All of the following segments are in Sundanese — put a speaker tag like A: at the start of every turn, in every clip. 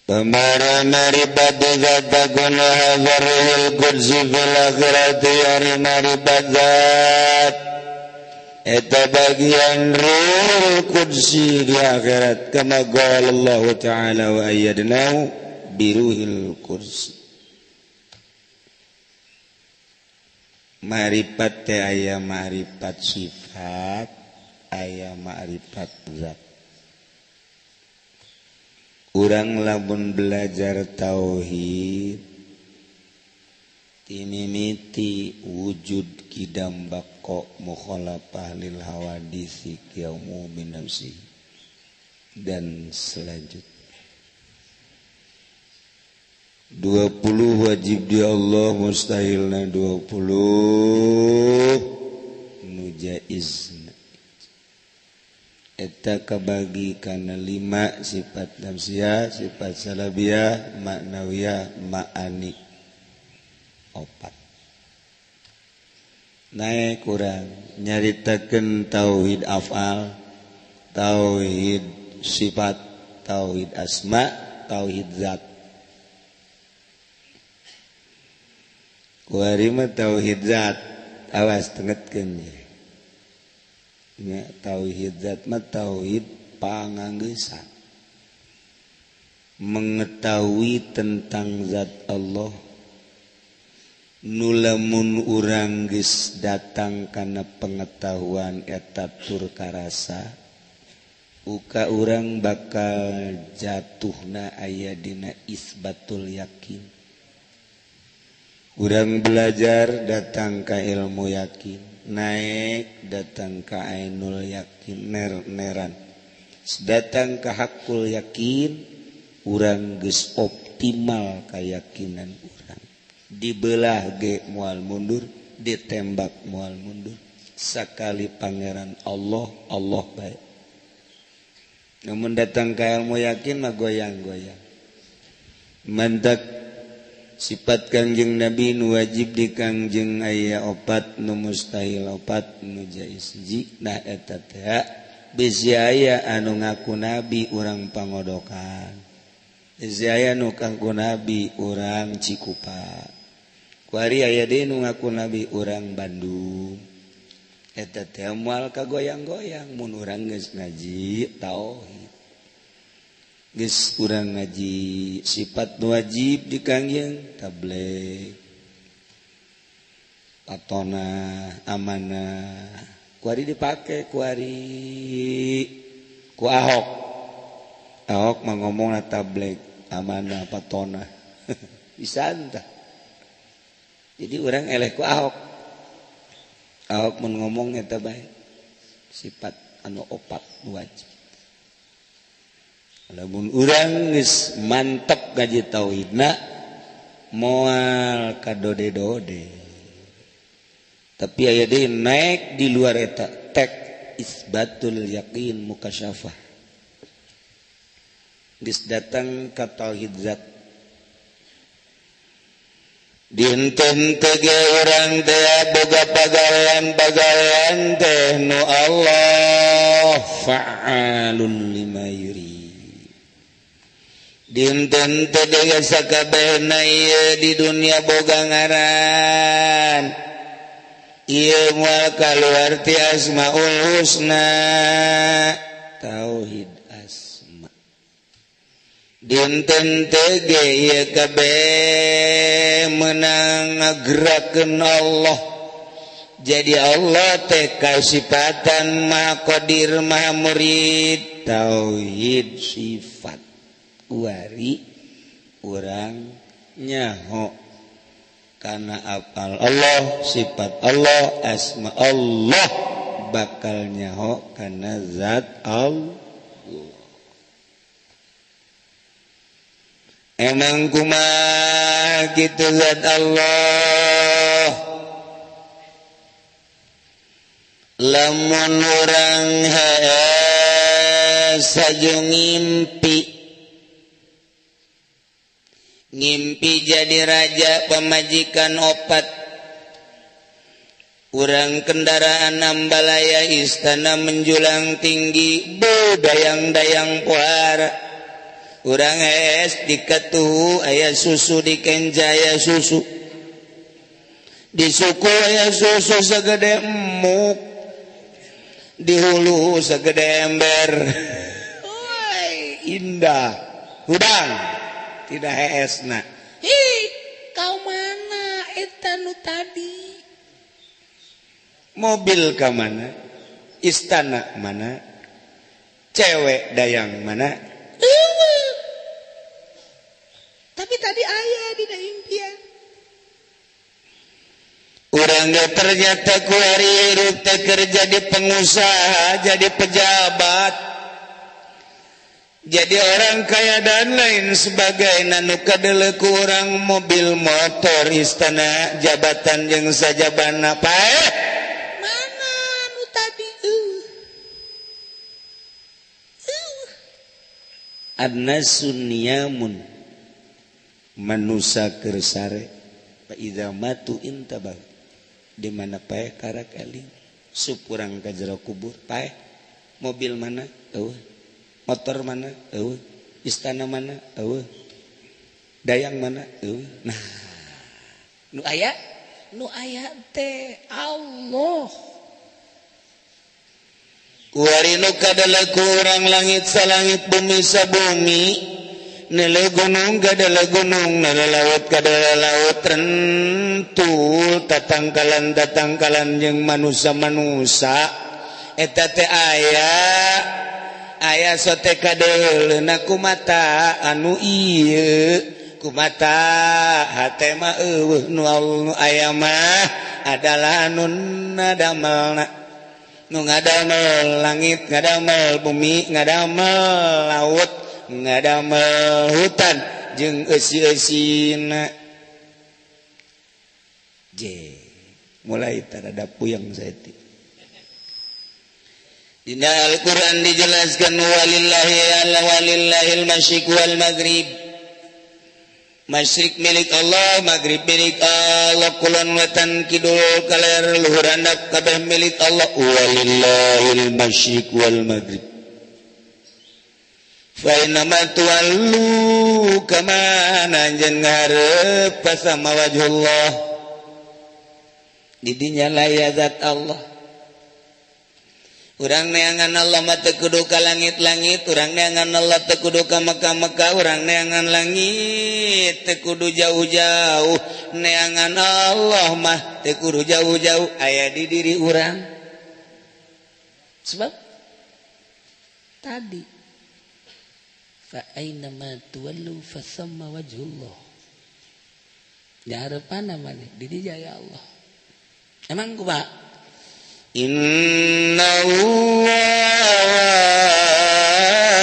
A: Pemara maribat zat takun hadharul qudsi fil akhirati ari maribat zat eta bagian ruhul qudsi di akhirat kama qala Allah ta'ala wa ayyadnahu biruhil qudsi. Maripat teh aya maripat sifat, aya maripat zat. Urang lamun belajar tauhid timimiti wujud kidam bako mukhalafah lil hawadisi yaumu min nafsi dan selanjutnya. 20 wajib di Allah mustahilna 20 nu jaizna. Eta kabagi kana 5 sifat nafsiyah, sifat salabiyah, maknawiyah, ma'ani 4. Naik kurang nyaritakeun tauhid af'al, tauhid sifat, tauhid asma, tauhid zat. Kuari mah tauhid zat, awas tengetkeun ye. Nya tauhid zat mah tauhid panganggeusan. Mengetahui tentang zat Allah nu lamun urang geus datang kana pengetahuan eta tur karasa uka urang bakal jatuhna aya dina isbatul yakin. Urang belajar datang ka ilmu yakin, naik datang ka ainul yakin, ner-neran datang ka hakul yakin, urang geus optimal keyakinan urang. Dibelah ge moal mundur, ditembak moal mundur. Sakali pangeran Allah, Allah baik. Namun datang ka ilmu yakin mah goyang-goyang. Mantak sifat Kangjeng Nabi nu wajib di Kangjeng aya 4, nu mustahil 4, nu jaiz 1. Nah eta teh bisi aya anu ngaku nabi urang Pangodokan, bisi aya nu ngaku nabi urang Cikupa, kuari aya deui nu ngaku nabi urang Bandung. Eta teh moal kagoyang-goyang mun urang geus ngaji tauhid. Geus urang ngaji sifat wajib di Kangjeng tabligh, patona, amanah, kuari dipake kuari ku Ahok. Ahok mah ngomongna tabligh, amanah, patona. Bisa tah. Jadi urang eleh ku Ahok. Ahok mun ngomong eta bae sifat anu 4 wajib. Lamun urang geus mantep ngaji tauhidna moal kadode-dode. Tapi aya deui naik di luar eta tek isbatul yakin mukasyafah. Geus datang ka tauhid zat. Dinten teh ge urang teh boga pagawean-pagawean teh nu Allah fa'alul lima yurid. Dinten teh dega sakabehna ieu di dunia boga ngaran. Ieu moal kaluar ti Asmaul Husna, tauhid asma. Dinten teh ge ieu kabeh meunang ngagerakeun Allah. Jadi Allah teh kasipatan Maha Qadir, Maha Murid, tauhid sifat. Wari urang nyaho karena apal Allah, sifat Allah, asma Allah, bakal nyaho karena zat Allah. Emang kumaha kitu zat Allah? Lamun urang hees saju ngimpi, ngimpi jadi raja pemajikan 4, urang kendaraan ambalaya istana menjulang tinggi, budayang-dayang pohara. Urang es diketu aya susu di kenja aya susu. Di suku aya susu segede emuk. Di hulu segede ember. Woi, indah. Hudang tidak heesna. Hi, kau mana eta nu tadi? Mobil ka mana? Istana mana? Cewek dayang mana? Eueuh. Tapi tadi aya dina impian. Urang ge ternyata ku ari hirup teh keur jadi pengusaha, jadi pejabat, jadi orang kaya dan lain sebagainya. Nu kadeuleu ku urang mobil, motor, istana, jabatan jeung sajabana paeh. Mana nu tadi? Annasu niyamun, manusa keur sare, fa idza matu intabah. Di mana paeh karak eling sup urang ka jero kubur paeh. Mobil mana? Eueuh. Motor mana? Eueuh. Istana mana? Eueuh. Dayang mana? Eueuh. Nah, nu aya? Nu aya teh Allah. Kuari nu kadala kurang langit salangit bumi sabumi, nele gunung kadala gunung, nele laut kadala laut, rentul tatangkalan tatangkalan jeung manusa-manusa eta teh aya aya sote kadeuleuna ku mata anu ieu ku mata hate mah eueuh nu aya mah adalah anu nadamelna. Nu ngadamel langit, ngadamel bumi, ngadamel laut, ngadamel hutan jeung eusi-eusina. Je, mulai tarada puyeng saeutik. Dina Al-Qur'an dijelaskan walillahi ala walillahil masyriq wal maghrib. Masyrik milik Allah, maghrib milik Allah, kulon wetan kidul kaler luhur handap kabeh milik Allah. Walillahil masyriq wal maghrib. Fa inna tuwallu kama anjeun ngarep pasama wajhullah. Di dinya laya zat Allah. Urang neangan Allah mah teu kudu ka langit-langit, urang neangan Allah teu kudu ka Mekah-Mekah, urang neangan langit teu kudu jauh-jauh, neangan Allah mah teu kudu jauh-jauh, aya di diri urang. Sebab tadi fa aina ma tuwallu fa thamma wajhullah. Dihareupana maneh di dieu jaya Allah. Emang kumaha? Inna Allah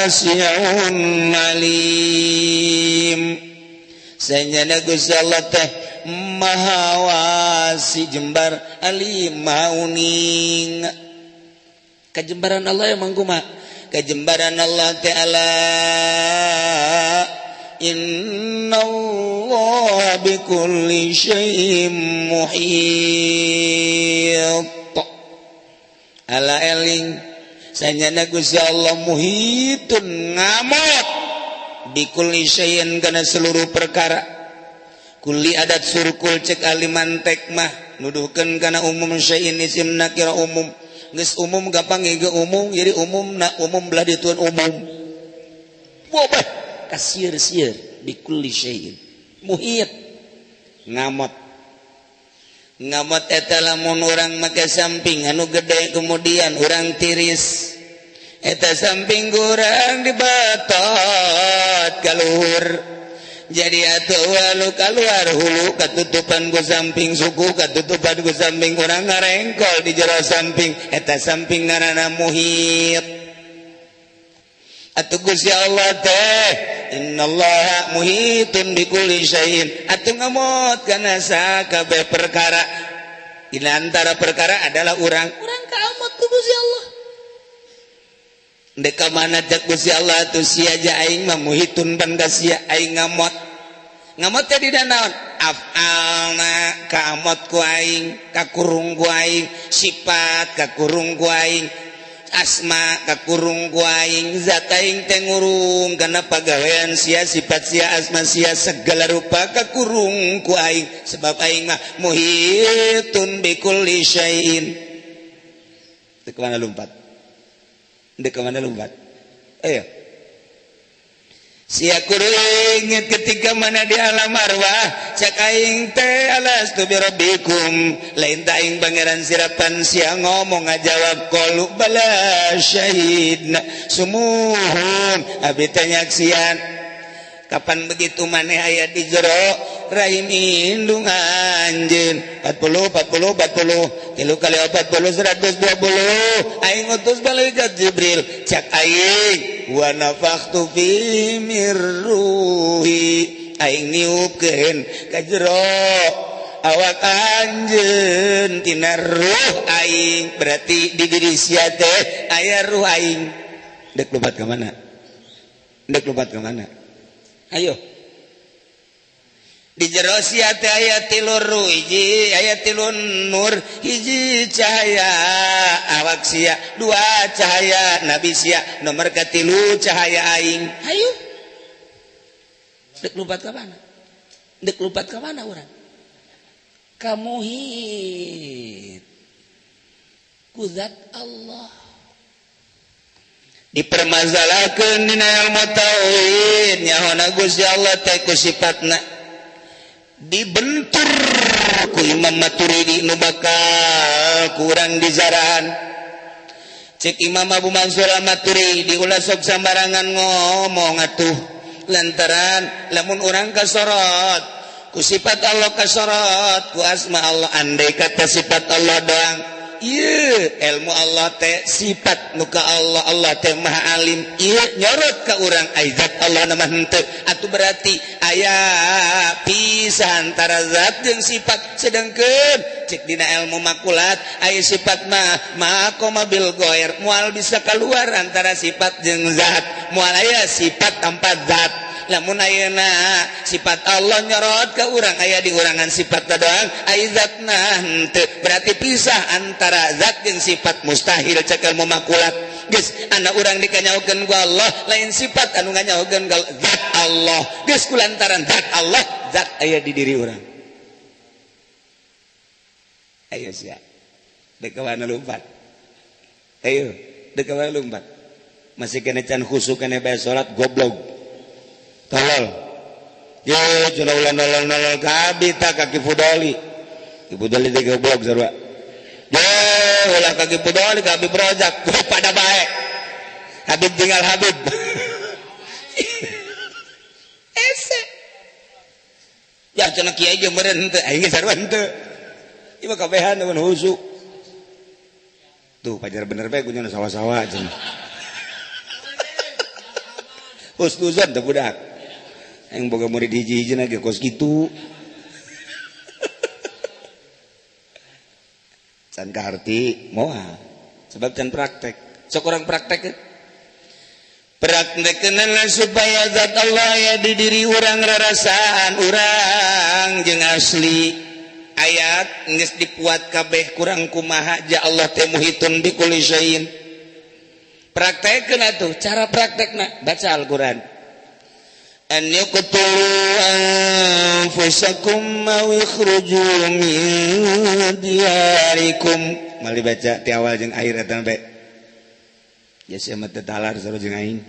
A: wasi'un alim. Sanyana Gusti Allah teh maha wasi jembar, alim maha uning. Kajembaran Allah emang kumaha? Kajembaran Allah ta'ala inna Allah bikulli syai'in muhit. Ala eling sanyana Gusti Allah muhitun ngamot bikulli syai'in kana seluruh perkara. Kulli adat surkul cek aliman tek mah nuduhkeun kana umum syai'in isim nakira umum. Geus umum gampang ge umum jadi umum na umum belah dituan umum. Wobah kasir-sir bikulli syai'in muhit ngamot. Ngamot eta lamun urang make samping anu gede kemudian urang tiris eta samping urang dibatot ka luhur jadi atuh walu kaluar hulu katutupan ku samping suku katutupan ku samping urang ngarengkol di jero samping eta samping ngaranna muhit. Atuh Gusti Allah teh innallaha muhitun bikulli syai'in. Atuh ngamot kana sakabeh perkara. Di antara perkara adalah urang. Urang kaamot ku Gusti Allah. Ndek ka mana cek Gusti Allah atuh sia ja aing mah muhitun pan ka sia aing ngamot. Ngamot teh dina naon? Af'alna kaamot ku aing, kakurung ku aing, sifat kakurung ku aing. asma kakurung ku aing zat aing teh ngurung kana pagawean sia sifat sia asma sia segala rupa kakurung ku aing sebab aing mah muhitun bikulli syai'in. Dek mana lompat? Dek mana lompat? Ayo. Sia kudu inget ketika mana di alam arwah cak aing teh alastu birabbikum lain ta aing pangeran sirapan sia ngomong ngajawab qalu bala syahidna sumuhun abi teh nyaksian. Kapan begitu maneh aya di jero rahim indung anjeun 40 40 40 3 kali 40 120 aing utus malaikat Jibril cak aing wa nafakhtu fi mir ruhi aing niupkeun ka jero awak anjeun tina ruh aing berarti di diri sia teh aya ruh aing. Dek lompat ka mana? Dek lompat ka mana? Ayo. Di jero sia teh aya tilu ruh hiji aya tilu nur hiji cahaya awak sia dua cahaya nabi sia nomor katilu cahaya aing. Ayo. Dek lompat ka mana? Dek lompat ka mana urang? Ka muhit ku zat Allah. Dipermasalahkeun dina ilmu tauhid nyahona Gusti Allah teh ku sifatna dibentur ku Imam Maturidi nu bakal kurang dizaran. Cek Imam Abu Mansur Al-Maturidi ulah sok sambarangan ngomong atuh lantaran lamun urang kasorot ku sifat Allah kasorot ku asma Allah andai kata sifat Allah doang ieu ilmu Allah teh sifat nu ka Allah Allah teh maha alim ieu nyorot ka urang ai zat Allah na mah henteu atuh berarti aya pisah antara zat jeung sifat sedengkeun cek dina ilmu makulat aya sifat mah maqama bil ghair moal bisa keluar antara sifat jeung zat moal aya sifat tanpa zat. Lamun ayeuna sifat Allah nyorot ka urang aya di urangan sifat doang aya zatna henteu berarti pisah antara zat jeung sifat mustahil cek ilmu makulat. Geus anak urang dikanyaokeun ku Allah lain sifat anu nganyaokeun ka zat Allah geus kulantaran zat Allah zat aya di diri urang. Ayo sia dek ka mana lompat? Ayo dek ka mana lompat? Masih kena can khusuk kena bae salat goblok tolol. Yo cenah ulah nolol-nolol ka abdi ta ka Ki Fudoli. Ki Fudoli teh goblok sarua. Yo ulah ka Ki Fudoli ka Habib Rozak pada bae. Habib tinggal Habib. Ese. Ya cenah kiai jeung meureun henteu aing ge sarua henteu. Ieu mah kabehan mun husuk. Tuh pajar bener bae kunyana sawah-sawah cenah. Husnuzon teh budak. Yang boga murid hiji-hiji ge kos kitu. Can kaharti moal sebab can praktek. Sok urang praktek. Praktekkeunana supaya zat Allah ya di diri urang rarasaan urang jeung asli. Ayat geus dipuat kabeh kurang kumaha ja Allah teh muhitun bikulli syai'in. Praktekkeun atuh cara praktekna baca Al-Qur'an. An yaqtulu anfusakum aw ikhruju min diyarikum. Mal dibaca ti awal jeung akhir eta bae. Ya sia mah teu talar sarua jeung aing.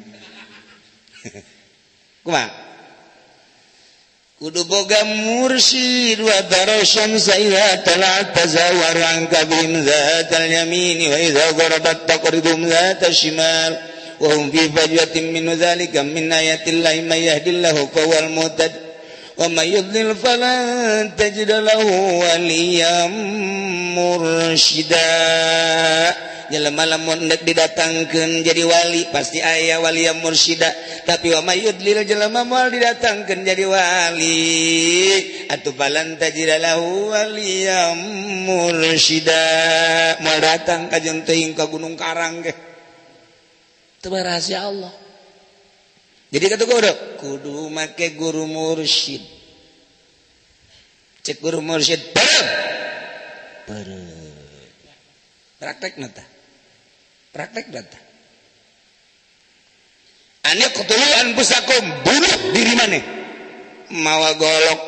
A: Kumaha? Kudu boga mursyid wa tara syamsa idza tala'at tazawwaru an kabihim zatal yamini wa idza gharabat taqridum zatal shimal wa hum fi fajwatin min dzalika min ayatillahi may yahdillahu fahuwal muhtad wa may yudlil falan tajid lahu waliyyan mursyida. Jelema lamun deuk didatangkeun jadi wali pasti aya wali yang mursyida, tapi wa may yudlil jelema moal didatangkeun jadi wali atuh falan tajid lahu waliyyan mursyida. Moal datang ka jeung teuing ka Gunung Karang ge teu rahasia Allah. Jadi kata kudu kudu make guru mursyid. Cek guru mursyid bareng bareng praktek nata. Praktek data. Ane qtulu anfusakum, bunuh diri maneh. Mawa golok.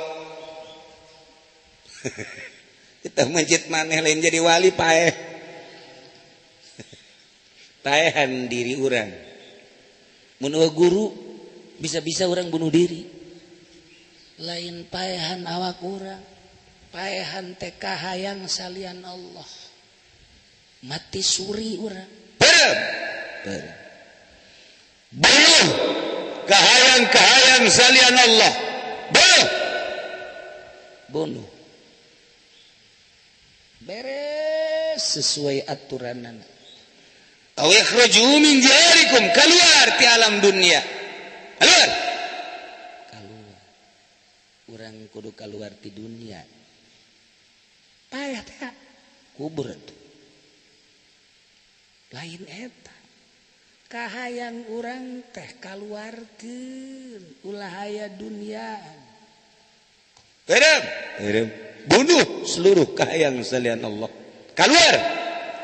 A: Kita mencit maneh lain jadi wali paeh. Paehan diri urang. Mun guru bisa-bisa orang bunuh diri. Lain paehan awak urang, paehan teh kahayang salian Allah. Mati suri urang. Berem. Berem. Bunuh kahayang-kahayang salian Allah. Bunuh. Bunuh. Beres sesuai aturanana. Aw ikhruju min diyarikum, keluar ti alam dunia. Keluar. Keluar. Urang kudu keluar ti dunia. Payah teh kubur tuh. Lain eta. Kahayang urang teh kaluarkeun ulah aya dunia. Berem, berem. Bunuh seluruh kahayang salian Allah. Keluar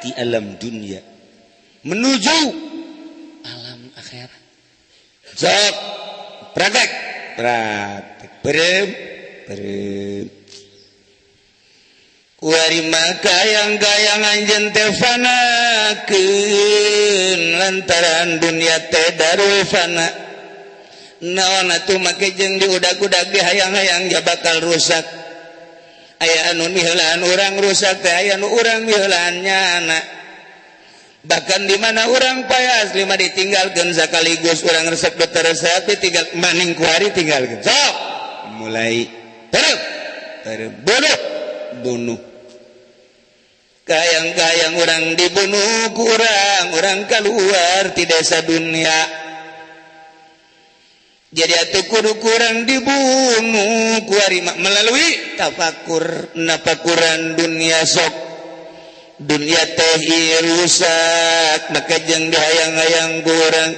A: ti alam dunia menuju alam akhirat. Sok praktek, praktek. Berem, berem. Kuari maka yang gayang anjeun teh fanakeun lantaran dunia teh darul fana. Naon atuh make jeung diudag-udag dihayang-hayang ja bakal rusak. Aya anu miheulaan urang rusak teh, aya anu urang miheulaan nyana. Bahkan di mana urang payah asli mah ditinggalkeun sakaligus urang resep teu resep ditinggal maning kuari tinggalkeun. Sok mulai terus terus bunuh bunuh. Kayang-kayang orang dibunuh kurang orang keluar ti desa dunia. Jadi atuh kudu kurang dibunuh kuari melalui tafakur nafakuran dunia sok. Dunia teh rusak maka jeung dihayang-hayang kurang.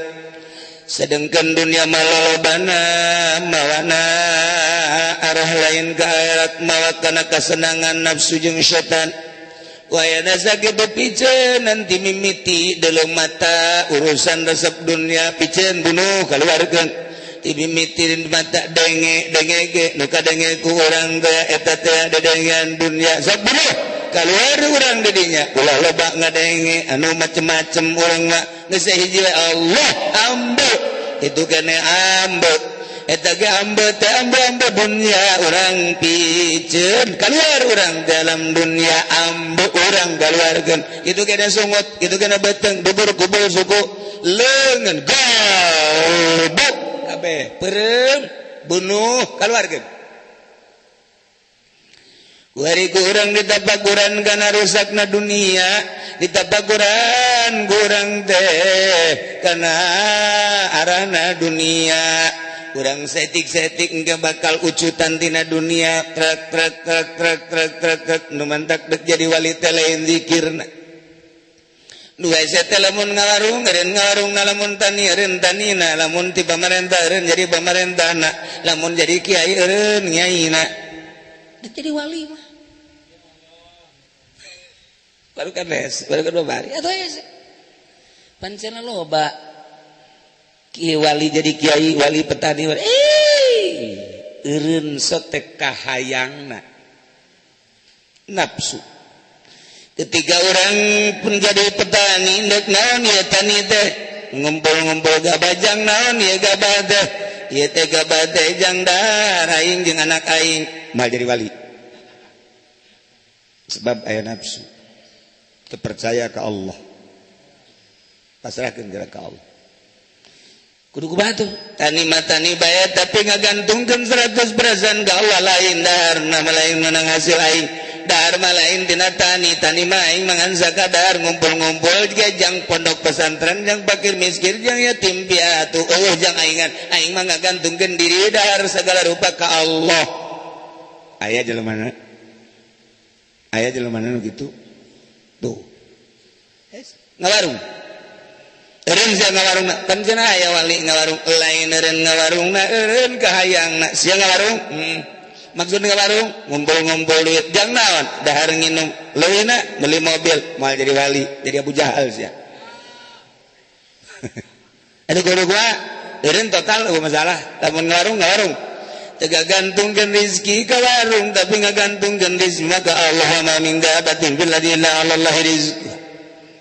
A: Sedangkan dunia malalobana mawana arah lain ke akhirat mawa kana kesenangan nafsu jeung setan. Wayana sakitu piceun nanti mimiti deuleu mata urusan resep dunia piceun bunuh kaluarkeun. Ti mimiti mata denge denge ge nu kadenge ku urang teh eta teh dedengean dunia sok bunuh kaluar urang di dinya ulah loba ngadenge anu macem-macem urang mah geus hiji we Allah ambe itu kene ambe eta ge ambe teh ambe-ambe dunia urang piceun kaluar urang dalam dunia ambe urang kaluarkeun kitu kene sungut kitu kene beteng dubur kubur suku leungeun gobok kabeh peureum bunuh kaluarkeun. Kuari kurang ditapakuran kana rusakna dunia, ditapakuran kurang teh kana arahna dunia. Kurang setik-setik engke bakal ucutan tina dunia, trek trek trek trek trek trek trek nu mantak dek jadi wali teh lain zikirna. Nu hese teh lamun ngawarung eureun ngawarung na lamun tani eureun tanina, lamun ti pamarentah eureun jadi pamarentahna, lamun jadi kiai eureun nyaina. Jadi wali mah baru kan les, baru kan babari atau hese pancena loba kiai wali jadi kiai wali petani wali eureun sotek kahayangna nafsu. Ketika orang pun jadi petani ndek naon ieu tani teh ngumpul-ngumpul gabah jang naon ieu gabah teh ieu teh gabah teh jang dahar aing jeung anak aing mal jadi wali sebab aya nafsu terpercaya ke Allah pasrahkeun ka Allah kudu kumaha tuh tani mah tani bae tapi ngagantungkeun 100% ka Allah lain dahar nama lain menang hasil aing dahar mah lain tina tani tani mah aing mangan sakadar ngumpul-ngumpul ge jang pondok pesantren jang fakir miskin jang yatim piatu eueuh jang aingan aing mah ngagantungkeun diri dahar segala rupa ka Allah. Aya jelema mana? Aya jelema mana nu kitu? Tuh. Ngawarung. Eureun sia ngawarungna, pan cenah aya wali ngawarung, lain eureun ngawarungna, eureun kahayangna. Sia ngawarung? Maksud ngawarung ngumpul-ngumpul duit jang naon? Dahar nginum, leuwihna beli mobil, moal jadi wali, jadi Abu Jahal sia. Aduh guru gua eureun total eueuh masalah lamun ngawarung ngawarung teu gantungkeun rezeki ka warung tapi ngagantungkeun rezeki maka Allah ma min dabatin fil ardi illa 'ala Allah rizquh.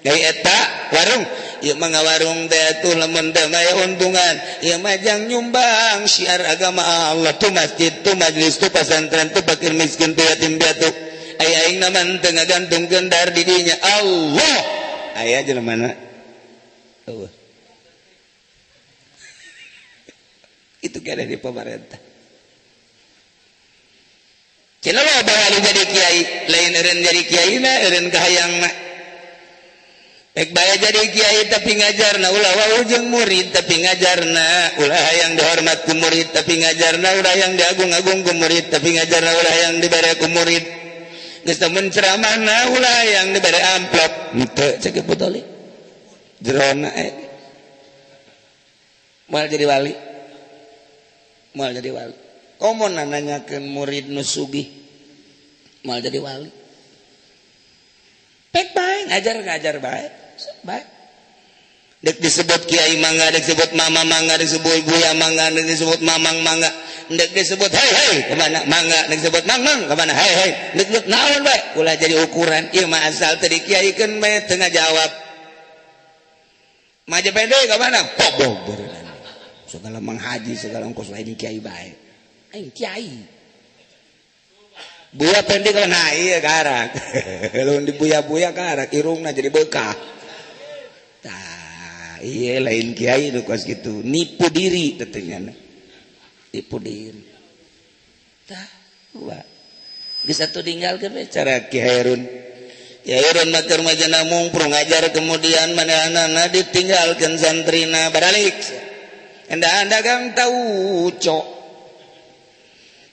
A: Dari eta warung ieu mah ngawarung teh atuh lamun teu mah untungan ieu mah jang nyumbang syiar agama Allah tu masjid tu majlis tu pesantren tu fakir miskin tu yatim piatu aya aing mah teu ngagantungkeun dar di dinya Allah aya jelema mana eueuh itu kena di pemerintah. Cenah loba anu jadi kiai lain eureun jadi kiai na eureun kahayangna. Ek bae jadi kiai tapi ngajarna ulah wau jeung murid tapi ngajarna ulah hayang dihormat ku murid tapi ngajarna ulah hayang diagung-agung ku murid tapi ngajarna ulah hayang dibere ku murid geus teu menceramahna ulah hayang dibere amplop henteu cek Putoli jerona moal jadi wali moal jadi wali komo nanyakeun murid nu sugih moal jadi wali pek bae ngajar-ngajar bae baik. Dek disebut kiai mangga, dek disebut mama mangga, disebut buya mangga, dek disebut mamang mangga, dek disebut hei hei kemana mangga, dek disebut mang mang kemana hei hei, dek disebut naon bae, ulah jadi ukuran. Ieu mah asal teu dikiaikeun bae teu ngajawab. Maja pede kemana? Pobog beureun. Segala manghaji segala ongkos lain kiai bae. Aing kiai. Buya pendek kan nah iya karak. Lamun dibuya-buya karak irungna jadi bekah. Tah, iya lain kiai nu kos kitu, nipu diri tetehnya. Nipu diri. Tah, wah. Geus atuh ninggalkeun we cara Ki Hairun. Ki Hairun mah keur majana mungprung ngajar kemudian manehanana ditinggalkeun santrina baralik. Enda dagang tahu cok.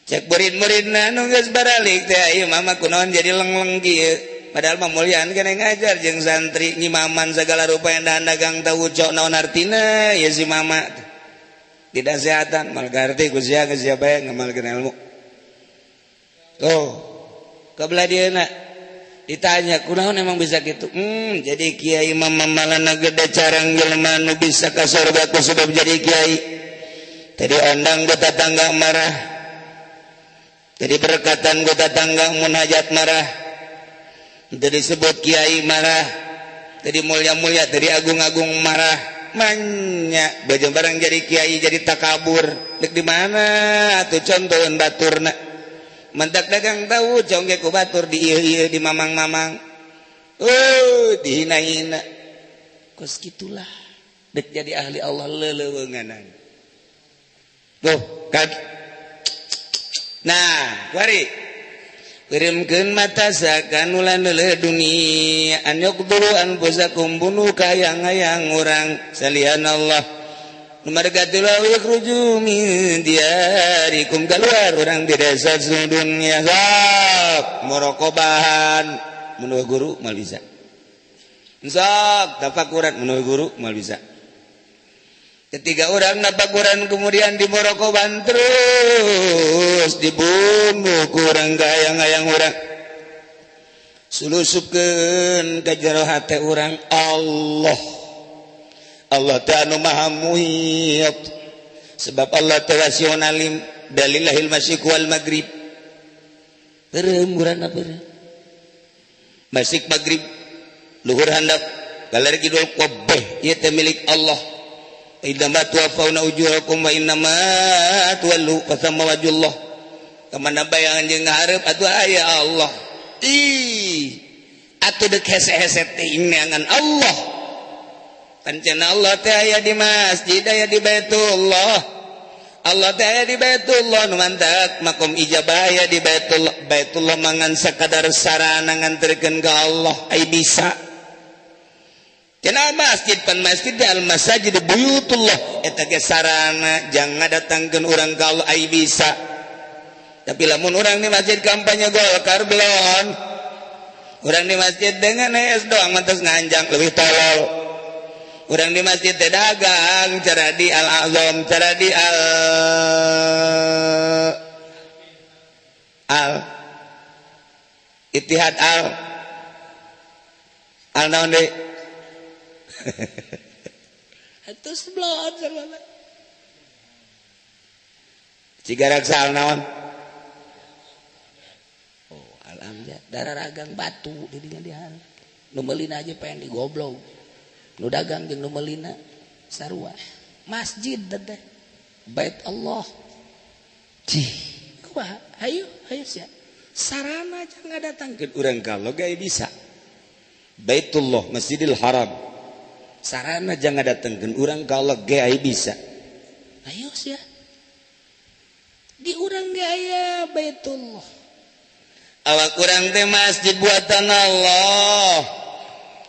A: Cek murid-muridna nu geus baralik teh ieu mama kunaon jadi lengleng kieu. Padahal mah mulyaan kana ngajar jeung santri nyimaman segala rupa yang dagang tahu cok naon artina ieu si mama. Tidak sehatan mal garti ku sia geus sia bae ngamalkeun ilmu. Tuh, kebelah dieuna ditanya kunaon emang bisa gitu. Jadi kiai mama malana gede carang jelema nu bisa ka surga ku sebab jadi kiai. Tadi ondang ku tetangga marah. Jadi berkatan ku tetangga munajat marah. Jadi disebut kiai marah. Jadi mulia-mulia, jadi agung-agung marah. Banyak baju barang jadi kiai jadi takabur. Dek di mana atuh contoheun baturna. Mentak dagang tahu congge ku batur di ieu-ieu di mamang-mamang. Dihina-hina. Kos kitulah. Dek jadi ahli Allah leuleunganan. Tuh, kan. Nah, kuari kirimkeun mata sakan ulah leuleuh dunia an yaqduru anfusakum bunuh kayang-hayang urang salian Allah. Numarga tilu yakhruju min diyarikum keluar urang di desa dunia sok morokobahan menurut guru moal bisa. Sok tafakuran menurut guru moal bisa. Ketiga orang napakuran kemudian di morokoban terus dibunuh kurang gayang-gayang orang sulusupkeun ka jero hate urang Allah. Allah teh anu maha muhit sebab Allah teh wasiun alim dalilahil masyriq wal maghrib. Beureum urang beureum masyriq maghrib luhur handap galer kidul kabeh ieu teh milik Allah. Idama tuwafauna ujurakum wa innama tuwallu fasamma wajhullah. Kamana bayangan jeung ngahareup atuh aya Allah. Ih, atuh deuk hese-hese teh neangan Allah. Pancen Allah teh aya di masjid, aya di Baitullah. Allah teh aya di Baitullah nu mantak makom ijabah aya di Baitullah. Baitullah mangan sakadar sarana nganterkeun ka Allah ai bisa. Cenah masjid pan masjid al masajid buyutullah eta ge sarana jangan datangkeun urang ka Allah ai bisa. Tapi lamun urang di masjid kampanye Golkar belon. Urang di masjid dengan es doang mantas nganjang leuwih tolol. Urang di masjid teh dagang cara di al azam cara di al al Ittihad al al naon deui. Atuh seblon sarwana. Cigarak sal naon? Oh, alam darah ragang batu didinya diharap. Nu meulina aja pengen digoblok. Nu dagang jeung nu meulina sarua. Masjid teh Bait Allah. Cih, kumaha? Hayu, hayu sia. Sarana jangan datangkeun urang kalau gae bisa. Baitullah, Masjidil Haram. Sarana jangan datangkeun urang kalau gae bisa. Ayo sia. Di urang ge aya Baitullah. Awak urang teh masjid buatan Allah.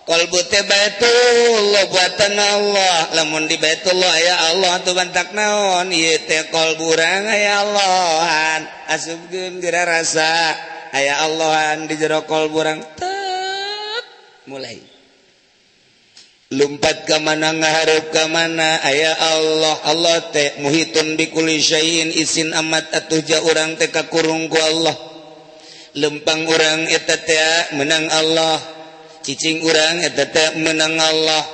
A: Qalbu teh Baitullah buatan Allah. Lamun di Baitullah aya Allah atuh bantak naon? Ieu teh qalbu urang aya Allahan. Asupkeun geura rasa aya Allahan di jero qalbu urang. Tet mulai. Lumpat ka mana ngahareup ka mana aya Allah. Allah teh muhitun bikulli syai'in isin amat atuh ja urang teh kakurung ku Allah. Lempang urang eta teh menang Allah. Cicing urang eta teh menang Allah.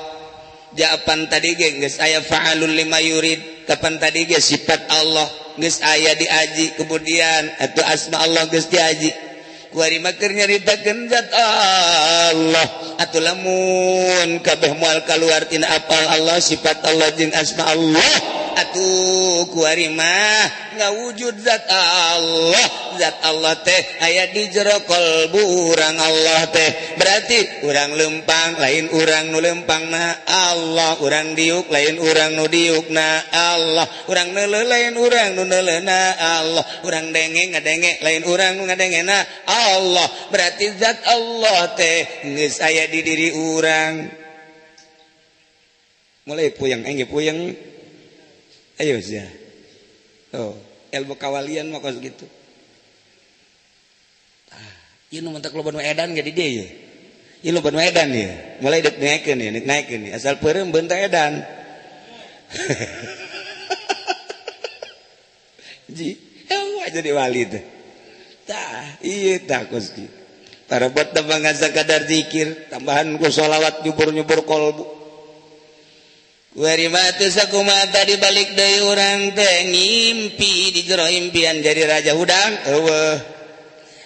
A: Japan tadi ge geus aya fa'alul lima yurid. Kapan tadi ge sifat Allah geus aya diaji, kemudian atuh asma Allah geus diaji. Kuari mah keur nyaritakeun zat Allah. Atuh lamun kabeh moal kaluar tina apal Allah, sifat Allah jeung asma Allah, atuh kuari mah ngawujud zat Allah. Zat Allah teh aya di jero kalbu urang Allah teh. Berarti urang lempang lain urang nu lempangna Allah, urang diuk lain urang nu diukna Allah, urang neuleuh lain urang nu neuleuna Allah, urang denge ngadenge lain urang nu ngadengena Allah. Berarti zat Allah teh geus aya di diri urang. Mulai puyeng, engge puyeng. Ayo sia. Oh, ilmu kawalian mah kos gitu. Ah, ieu nu mentak loba nu edan ge di dieu ye. Ieu loba nu edan ye. Mulai dek naekeun ye, dek naekeun ye. Asal peureum beunta edan. Ji, eueuh jadi wali teh. Tah, ieu tah kos kieu. Parabot tambah sakadar zikir, tambahan ku sholawat nyubur-nyubur kolbu. Kuari mah teu sakumaha tadi balik deui urang teh ngimpi di jero impian jadi raja hudang eueuh.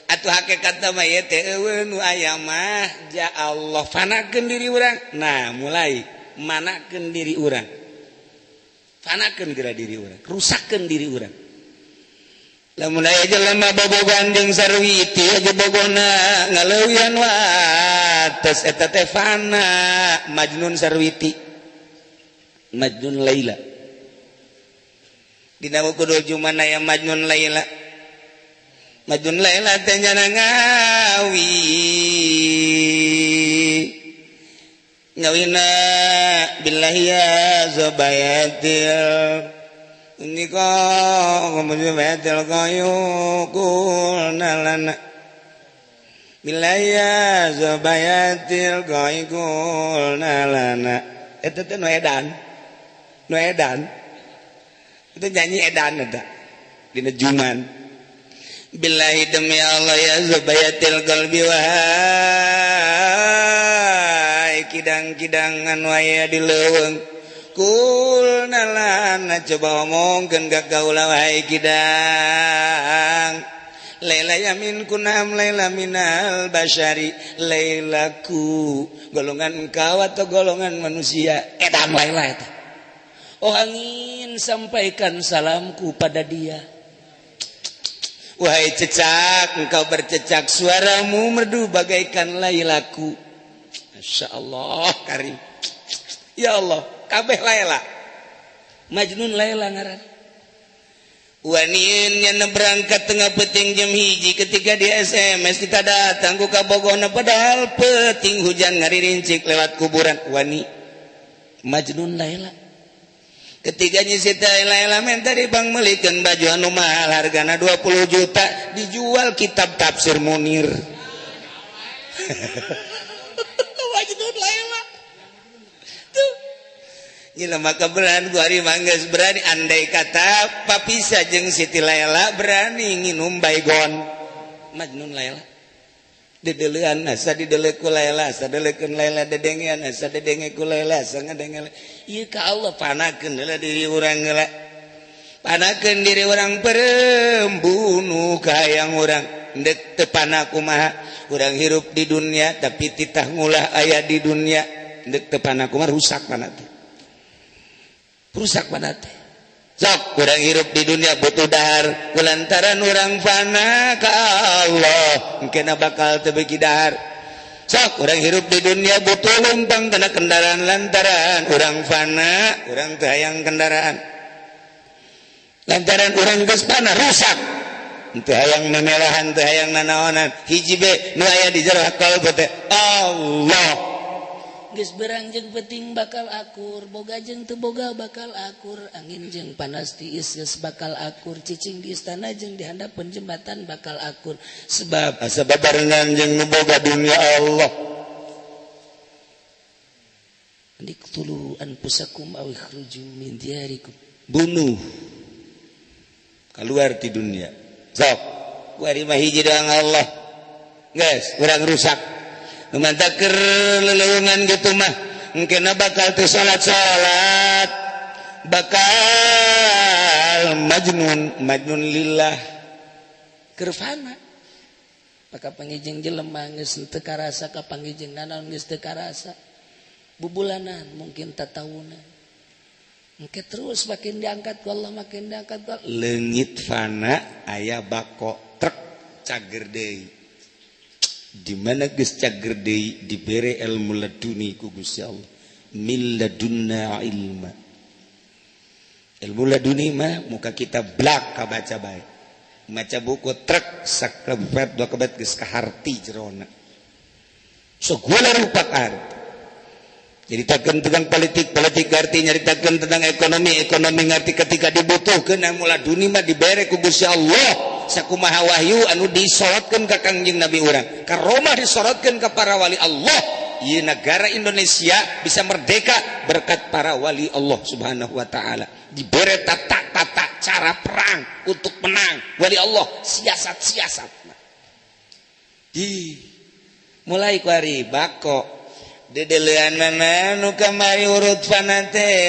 A: Atuh hakikatna mah ieu teh eueuh nu aya mah ja Allah fanakeun diri urang. Nah, mulai manakeun diri urang. Fanakeun geura diri urang, rusakkeun diri urang. Lamun aya jelema bobogohan jeung sarwiti aja bogona ngaleuwihan wates eta teh fana Majnun sarwiti. Majnun Laila. Dina buku Jumana ya Majnun Laila. Majnun Laila teh nyana ngawi. Ngawina billahi ya zubayatil. Nika ngumatil qayu kulna lana. Billahi ya zubayatil qayu kulna lana. Eta teh nu edan. Nu edan itu nyanyi edan eta dina juman. Billahi demi Allah ya zubayatil qalbi wahai kidang-kidangan waya di leuweung kulna lana coba omongkeun ka kaula wahai kidang. Laila yamin kunam laila minal basyari lailaku golongan engkau atau golongan manusia edan laila eta. Oh angin sampaikan salamku pada dia. Wahai cecak, engkau bercecak, suaramu merdu bagaikan lailaku. Masya Allah karim. Ya Allah, kabeh Laila. Majnun Laila ngaran. Wanin yang berangkat tengah peting jam 1 ketika di SMS kita datang ku kabogona padahal peting hujan ngaririncik lewat kuburan. Wani Majnun Laila. Ketika nyisita Laila minta di bang melikeun baju anu mahal hargana 20 juta dijual kitab tafsir Munir. Majnun Laila. Tuh. Gila maka berani gua hari mangges berani andai kata papisa jeung Siti Laila berani nginum baygon. Majnun Laila. Dedelean asa didele ku Laila, asa delekeun Laila dedengean asa dedenge ku Laila, asa ngadenge. Ieu ka Allah panakeun heula diri urang heula. Panakeun diri urang peureum bunuh kahayang urang. Ndek teu pana kumaha urang hirup di dunia tapi titah ngulah aya di dunia. Ndek teu pana kumaha rusak pana teh. Rusak pana teh. Sok urang hirup di dunia butuh dahar kulantaran urang fana ka Allah engkena bakal teu beuki dahar. Sok urang hirup di dunia butuh lumpang kana kendaraan lantaran urang fana urang teu hayang kendaraan. Lantaran urang geus fana rusak. Teu hayang memelahan teu hayang nanaonan hiji be nu aya di jero kalbu teh Allah.
B: Geus berang jeung penting bakal akur, boga jeung teu boga bakal akur, angin jeung panas tiis geus bakal akur, cicing di istana jeung di handapeun jembatan bakal akur.
A: Sebab asa babarengan jeung nu boga dunia Allah.
B: Iqtulu anfusakum aw ikhruju min diyarikum.
A: Bunuh keluar ti dunia. Sok kuari mah hiji doang Allah. Geus urang rusak. Lumantaker lelewungan gitu mah engkena bakal teu salat-salat bakal majnun majnun lillah
B: keur fana. Maka pangijeng jelema geus teu karasa ka pangijeng nanaon geus teu karasa bubulanan mungkin tatawunan engke terus makin diangkat ku Allah makin diangkat ku Allah.
A: Leungit fana aya bako trek cager deui. Di mana geus cager deui dibere ilmu laduni ku Gusti Allah. Min ladunna ilma. Ilmu laduni mah muka kita blak kabaca bae. Maca buku trek saklebet dua kebet geus kaharti jerona. Segala rupa arti. Nyaritakeun tentang politik, politik ngarti, nyaritakeun tentang ekonomi, ekonomi ngarti ketika dibutuhkeun ilmu laduni mah dibere ku Gusti Allah. Sakumaha wahyu anu disorotkeun ka Kangjeng Nabi urang, ka Roma disorotkeun ka para wali Allah. Ieu negara Indonesia bisa merdeka berkat para wali Allah Subhanahu wa taala. Dibere tata-tata cara perang untuk menang wali Allah, siasat-siasat. Di mulai ku ari bako dedeleanana nu kamari urut fana teh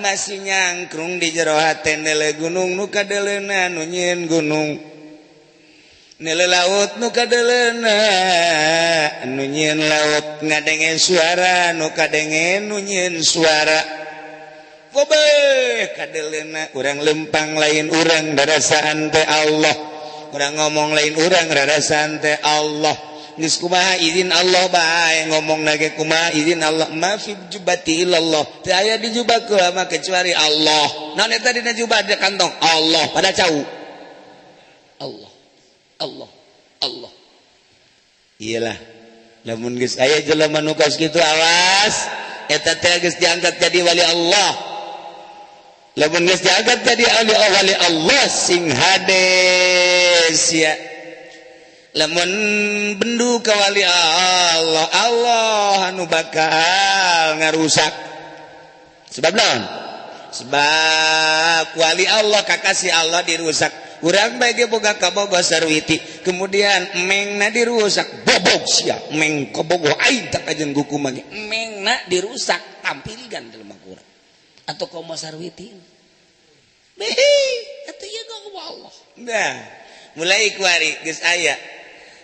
A: masih nyangkrung di jero hate nele gunung nu kadeleuna nu nyieun gunung nele laut nu kadeleuna nu nyieun laut ngadenge suara nu kadenge nu nyieun suara kobeh kadeleuna urang lempang lain urang darasaan teh Allah urang ngomong lain urang darasaan teh Allah. Geus kumaha izin Allah bae ngomong nage kumaha izin Allah ma fi jubati illallah teu aya di jubah mah kecuali Allah. Naon eta dina jubah di kantong Allah pada cau
B: Allah Allah Allah.
A: Iyalah lamun geus aya jelema nu kos kitu awas eta teh geus diangkat jadi wali Allah. Lamun geus diangkat jadi wali Allah sing hades ya. Lamun bendu ka wali Allah, Allah anu bakal ngarusak. Sebab naon? Sebab wali Allah kakasih Allah dirusak. Urang bae ge boga kabogoh sarwiti, kemudian mengna dirusak, bobog sia, meng kabogoh aing tak kajeun guku mah ge.
B: Mengna dirusak, tampilkan dalam urang. Atau komo sarwiti. Behi, atuh ieu ka Allah.
A: Nah, mulai kuari geus aya.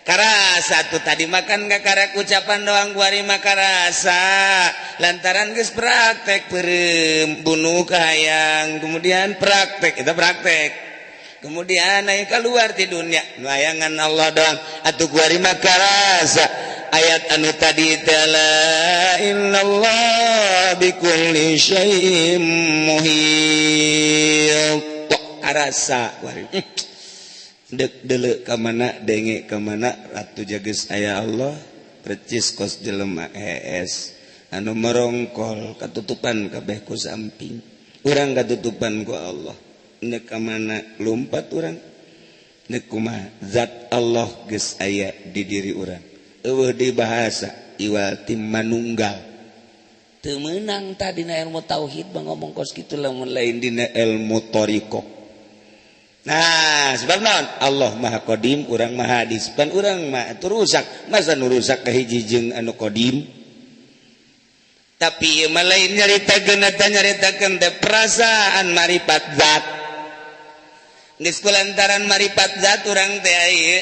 A: Karasa tuh tadi makan gak karak ucapan doang kuari mah karasa lantaran geus praktek peureum bunuh kahayang kemudian praktek itu praktek kemudian naik keluar di dunia nu hayangan Allah doang atuh kuari mah karasa ayat anu tadi la illallah bikulli syai'in muhit karasa kuari dek dele ka mana denge ka mana ratu jages aya Allah percis kos jelema ES anu merongkol katutupan kabeh ku samping urang katutupan ku Allah nek ka mana lumpat urang nek kumaha zat Allah geus aya di diri urang eueuh di bahasa iwal ti manunggal
B: teu meunang tah dina ilmu tauhid mah ngomong kos kitu
A: lamun lain dina ilmu thariqah. Nah sebab naon Allah maha qadim urang maha hadis pan urang mah atuh rusak masa nu rusak ka hiji jeung anu qadim. Tapi ieu mah lain nyaritakeun eta nyaritakeun teh perasaan maripat zat. Geus kulantaran maripat zat urang teh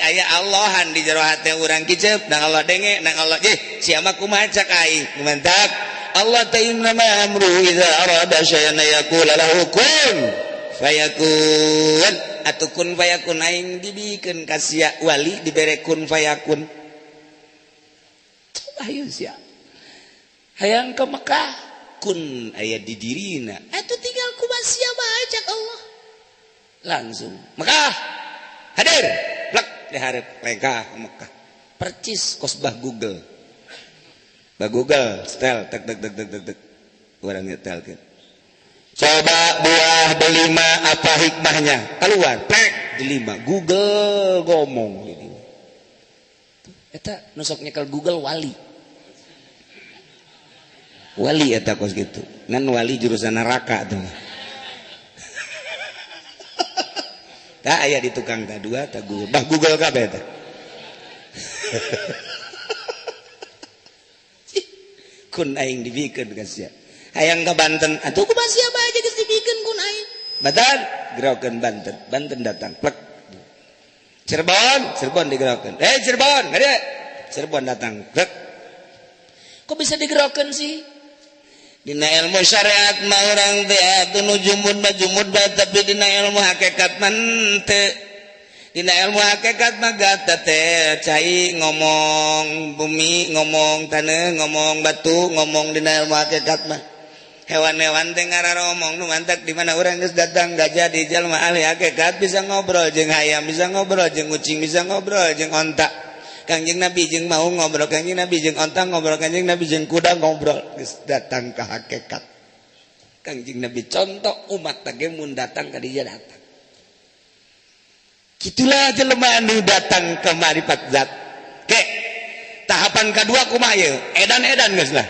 A: aya Allahan di jero hate urang kicep nang Allah denge nang Allah je sia mah kumaha cak aing mantak Allah teh innama amruhu idza arada syai'an yaqula lahu kun fayakun atuh kun fayakun aing dibikeun ka sia wali dibere kun fayakun. Ayo sia hayang ke Mekah kun aya di dirina atuh tinggal kumaha sia bae cak Allah langsung Mekah hadir plek dihareup lengkah ke Mekah percis kos bah Google bah Google setel tek tek tek tek tek tek urang nyetelkeun coba buah delima apa hikmahnya keluar plek delima Google ngomong eta nu sok nyekel Google wali wali eta kos gitu ngan wali jurusan neraka tuh. Tak aya di tukang ta dua ta Google bah Google kabeh teh. Kun aing dibikeun ka sia hayang ka Banten atuh kumaha sia bae geus dibikeun kun aing Banten gerokeun Banten Banten datang plek Cirebon Cirebon digerokeun Cirebon gede Cirebon datang plek kok bisa digerokeun sih. Dina ilmu syariat mah urang teh atuh nu jumud mah jumud bae tapi dina ilmu hakikat mah henteu. Dina ilmu hakikat mah gata teh cai ngomong bumi ngomong taneuh ngomong batu ngomong dina ilmu hakikat mah. Hewan-hewan teh ngararomong nu mantak di mana urang geus datang gajah di jalma ahli hakikat bisa ngobrol jeung hayam bisa ngobrol jeung kucing bisa ngobrol jeung onta. Kangjeng Nabi jeung mau ngobrol, Kangjeng Nabi jeung onta ngobrol, Kangjeng Nabi jeung kuda ngobrol, geus datang ka hakikat. Kangjeng Nabi contoh umat teh mun datang ka dieu datang. Kitulah jelema anu datang ke marifat zat. Ke tahapan kedua kumaha ieu? Edan-edan geus lah.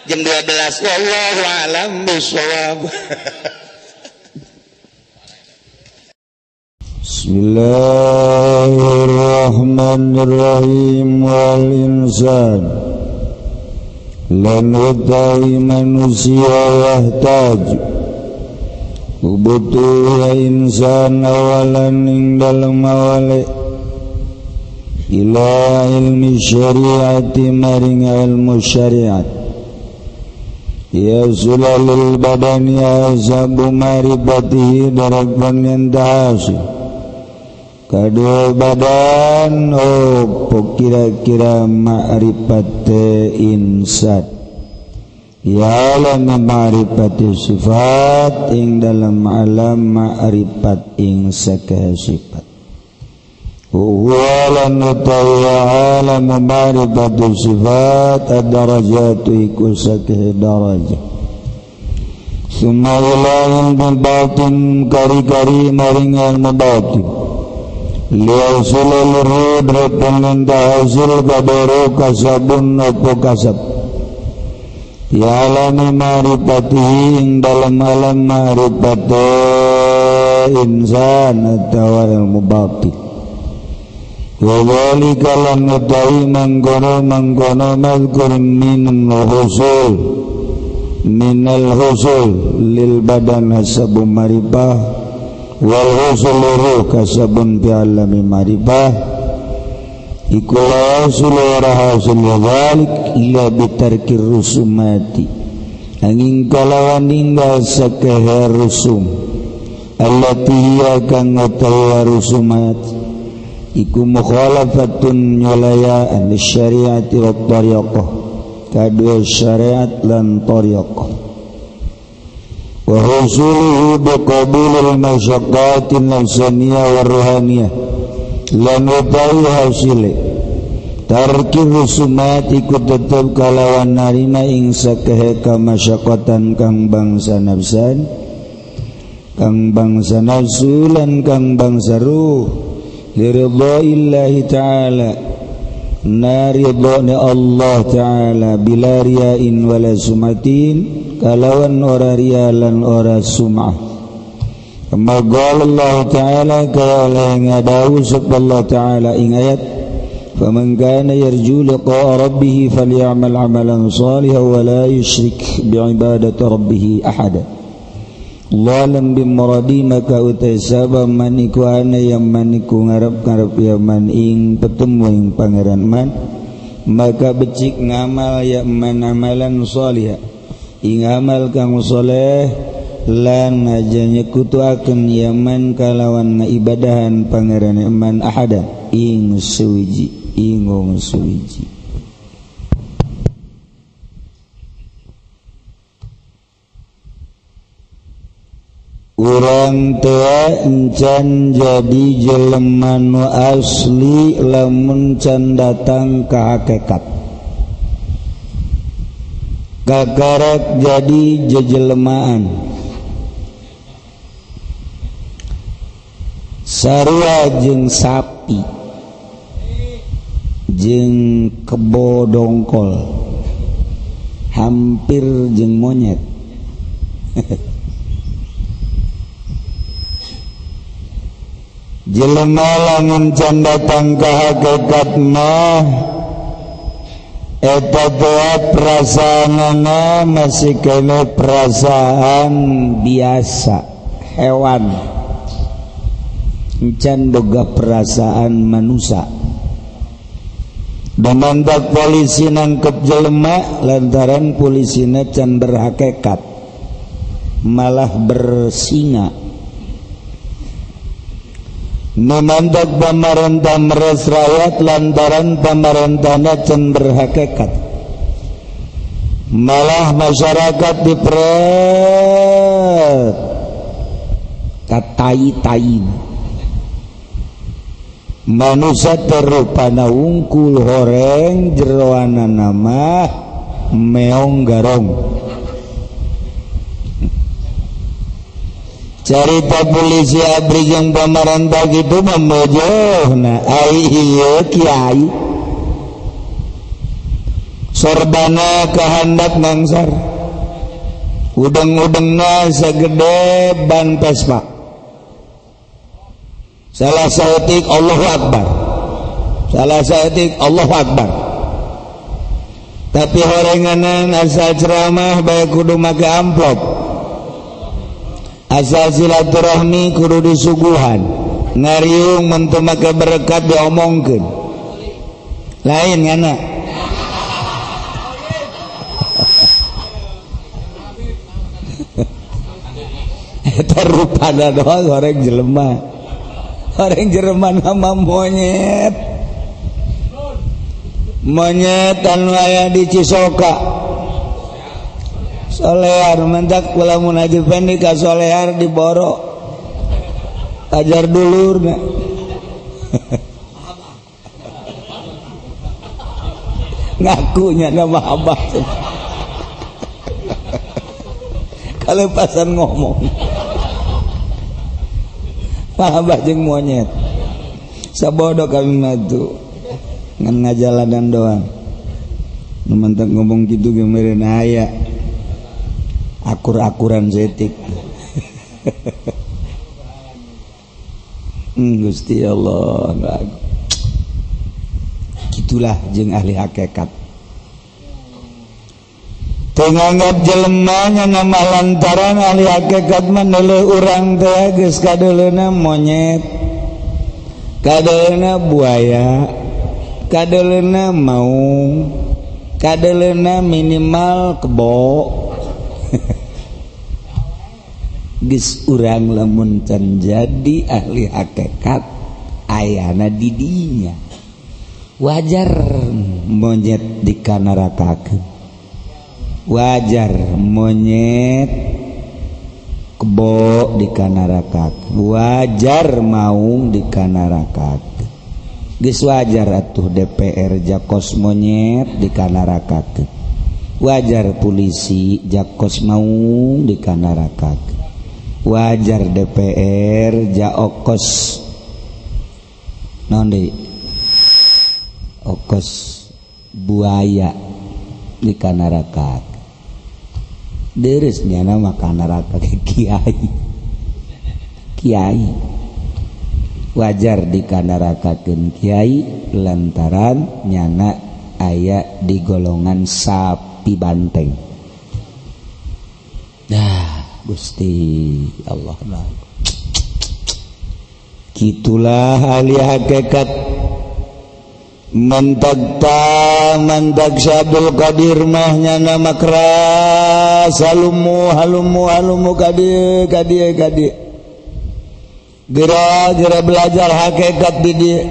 A: Jam 12 wallahu a'lam bissawab.
C: Bismillahirrahmanirrahim. Wal insan lan utawi manusia yahtaj butuh insan awalan ing dalem awale ila ilmi syariati maring ilmu syariat ya sulalul badani azabu maribatihi darakan yang tahasi kadua badan opo kira-kira ma'rifate insan ya alam ma'rifati sifat ing dalam alam ma'rifat ing sakehe sifat huwa lan utawa alam ma'rifati sifat ad-darajatu iku sakehe darajah summa ilahil batin kari-kari maring ilmu batin liusulul rudratun lintahazil kabaru kasabun opo kasab ya alami ma'rifatihi ing dalam alam ma'rifati insan atau ilmu batin wa dzalika lan utawi mangkono mazkur minal husul lil badan hasabu marifah wal husul ruh kasabun fi alami marifah iku hasil wa hasil dzalik illa bitarkir rusumati angin kalawan ninggal sakehe rusum allati hiya kang utawa rusumat iku mukhalafatun nyulayaan syariati wa tariqah kadua syariat lan tariqah wa husuluhu biqabulil masyaqqatin nafsaniyah wa ruhaniyah lan utawi hasile tarki rusumat iku tetep kalawan narima ing sakehe kamasyaqatan kang bangsa nafsan kang bangsa nafsu lan kang bangsa ruh liridha ta'ala naridhone Allah ta'ala bila riyain wala sumatin kalawan ora riya lan ora sum'ah Kama qala Allah ta'ala kala ngadawu Allah ta'ala ing ayat faman kana yarju liqa'a rabbih falyamal 'amalan shalihan wa la yusyrik bi'ibadati rabbih ahada. Lalam bimradi maka utai sabab maniku ana yang maniku ngarep-ngarep ya man ing petemu ing pangeran man maka becik ngamal ya man amalan sholihah ing amal kang soleh lan aja nyekutuakeun ya man kalawan ngaibadahan pangeran man ahada ing suwiji ing wong suwiji. Urang tua encan jadi jelema nu asli lamun can datang ka hakikat. Kakarek jadi jejelemaan. Sarua jeung sapi jeung kebo dongkol hampir jeung monyet. Jelema lamun can datang ka hakikat mah eta teh perasaanana masih kene perasaan biasa hewan, can boga perasaan manusia. Damantak polisi nangkep jelema lantaran polisina can berhakikat malah bersinga. Memandak pamarentah meres rakyat lantaran pamarentahna can berhakikat malah masyarakat dipret katai-tai. Manusia terupana wungkul horeng jeroana nama meong garong. Carita polisi abri jeung pamarentah kitu memojohna ai ieu kiai sorbana kahandap ngangsar udeng-udengna sagede ban Vespa salah saeutik Allahu Akbar salah saeutik Allahu Akbar tapi horenganan asal ceramah bae kudu make amplop asal silaturahmi kudu disuguhan ngariung mun teu make berkat diomongkeun lain ngana. Eta rupana doang horeng jelema horeng jelema nama monyet monyet anu aya di Cisoka Solear mentak lamun haji pendi ka Solear diboro ajar dulurna. Ngakunya nama abah kalepasan ngomong abah jeung monyet sabodo kami mah tuh ngan ngajalanan doang nu mentak ngomong kitu ge meureun aya akur-akuran zetik. Gusti Allah, gitulah jeung ahli hakikat. Teu nganggap jelemanya nama lantaran ahli hakikat mah neuleuh urang teh geus kadeuleuna monyet, kadeuleuna buaya, kadeuleuna maung, kadeuleuna minimal kebo. Geus urang lamun can jadi ahli hakikat ayana di dinya wajar monyet dikanarakakeun, wajar monyet kebo dikanarakakeun, wajar maung dikanarakakeun, geus wajar atuh DPR jakos monyet dikanarakakeun, wajar polisi jakos maung dikanarakakeun, wajar DPR jaokos naon deui okos buaya dikanarakakeun. Deres nyana mah kanaraka kiai.
A: Kiai wajar dikanarakakeun kiai lantaran nyana aya di golongan sapi banteng. Dah Gusti Allah lah. Kitulah ahli hakikat. Mentagta mandag Syabdul Qadir mah nyana makras halumu halumu halumu kadieu kadieu kadieu. Gera-gera belajar hakikat di dieu.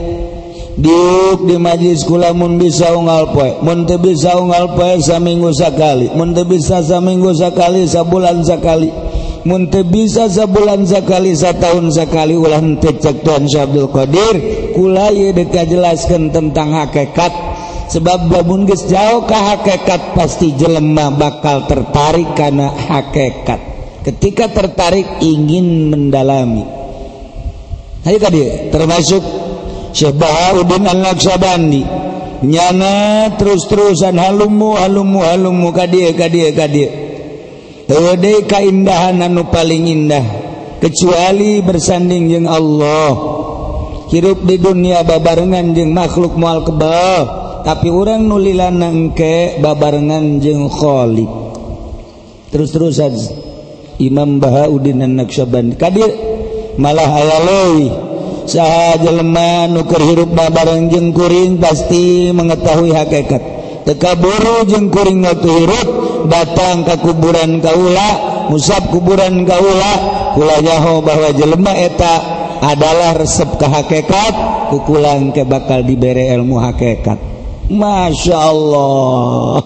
A: Diuk di majlis kula mun bisa unggal poe, mun teu bisa unggal poe saminggu sakali, mun teu bisa saminggu sakali sabulan sakali, mun teu bisa sabulan sakali satahun sakali ulah henteu cek Tuhan Syabdul Qadir kula ieu deuk jelaskeun tentang hakikat. Sebab lamun geus jauh ka hakikat pasti jelema bakal tertarik kana hakikat. Ketika tertarik ingin mendalami. Hayu ka dieu termasuk Syekh Bahauddin Al-Naqsyabandi nyana terus-terusan halumu halumu halumu ka dieu ka dieu ka dieu. Eueuh deui kaindahan anu paling indah kecuali bersanding jeung Allah. Hirup di dunia babarengan jeung makhluk moal kebal, tapi urang nu lilana engke babarengan jeung Khalik. Terus-terusan Imam Bahauddin An-Naqsyabandi ka dieu malah aya leuwih. Saha jelema nu keur hirup babareng jeung kuring pasti mengetahui hakikat. Teu kaburu jeung kuring waktu hirup datang ka kuburan kaula, musab kuburan kaula, kula nyaho bahwa jelema eta adalah resep ka hakikat, kukulang ke bakal dibere ilmu hakikat. Masya Allah.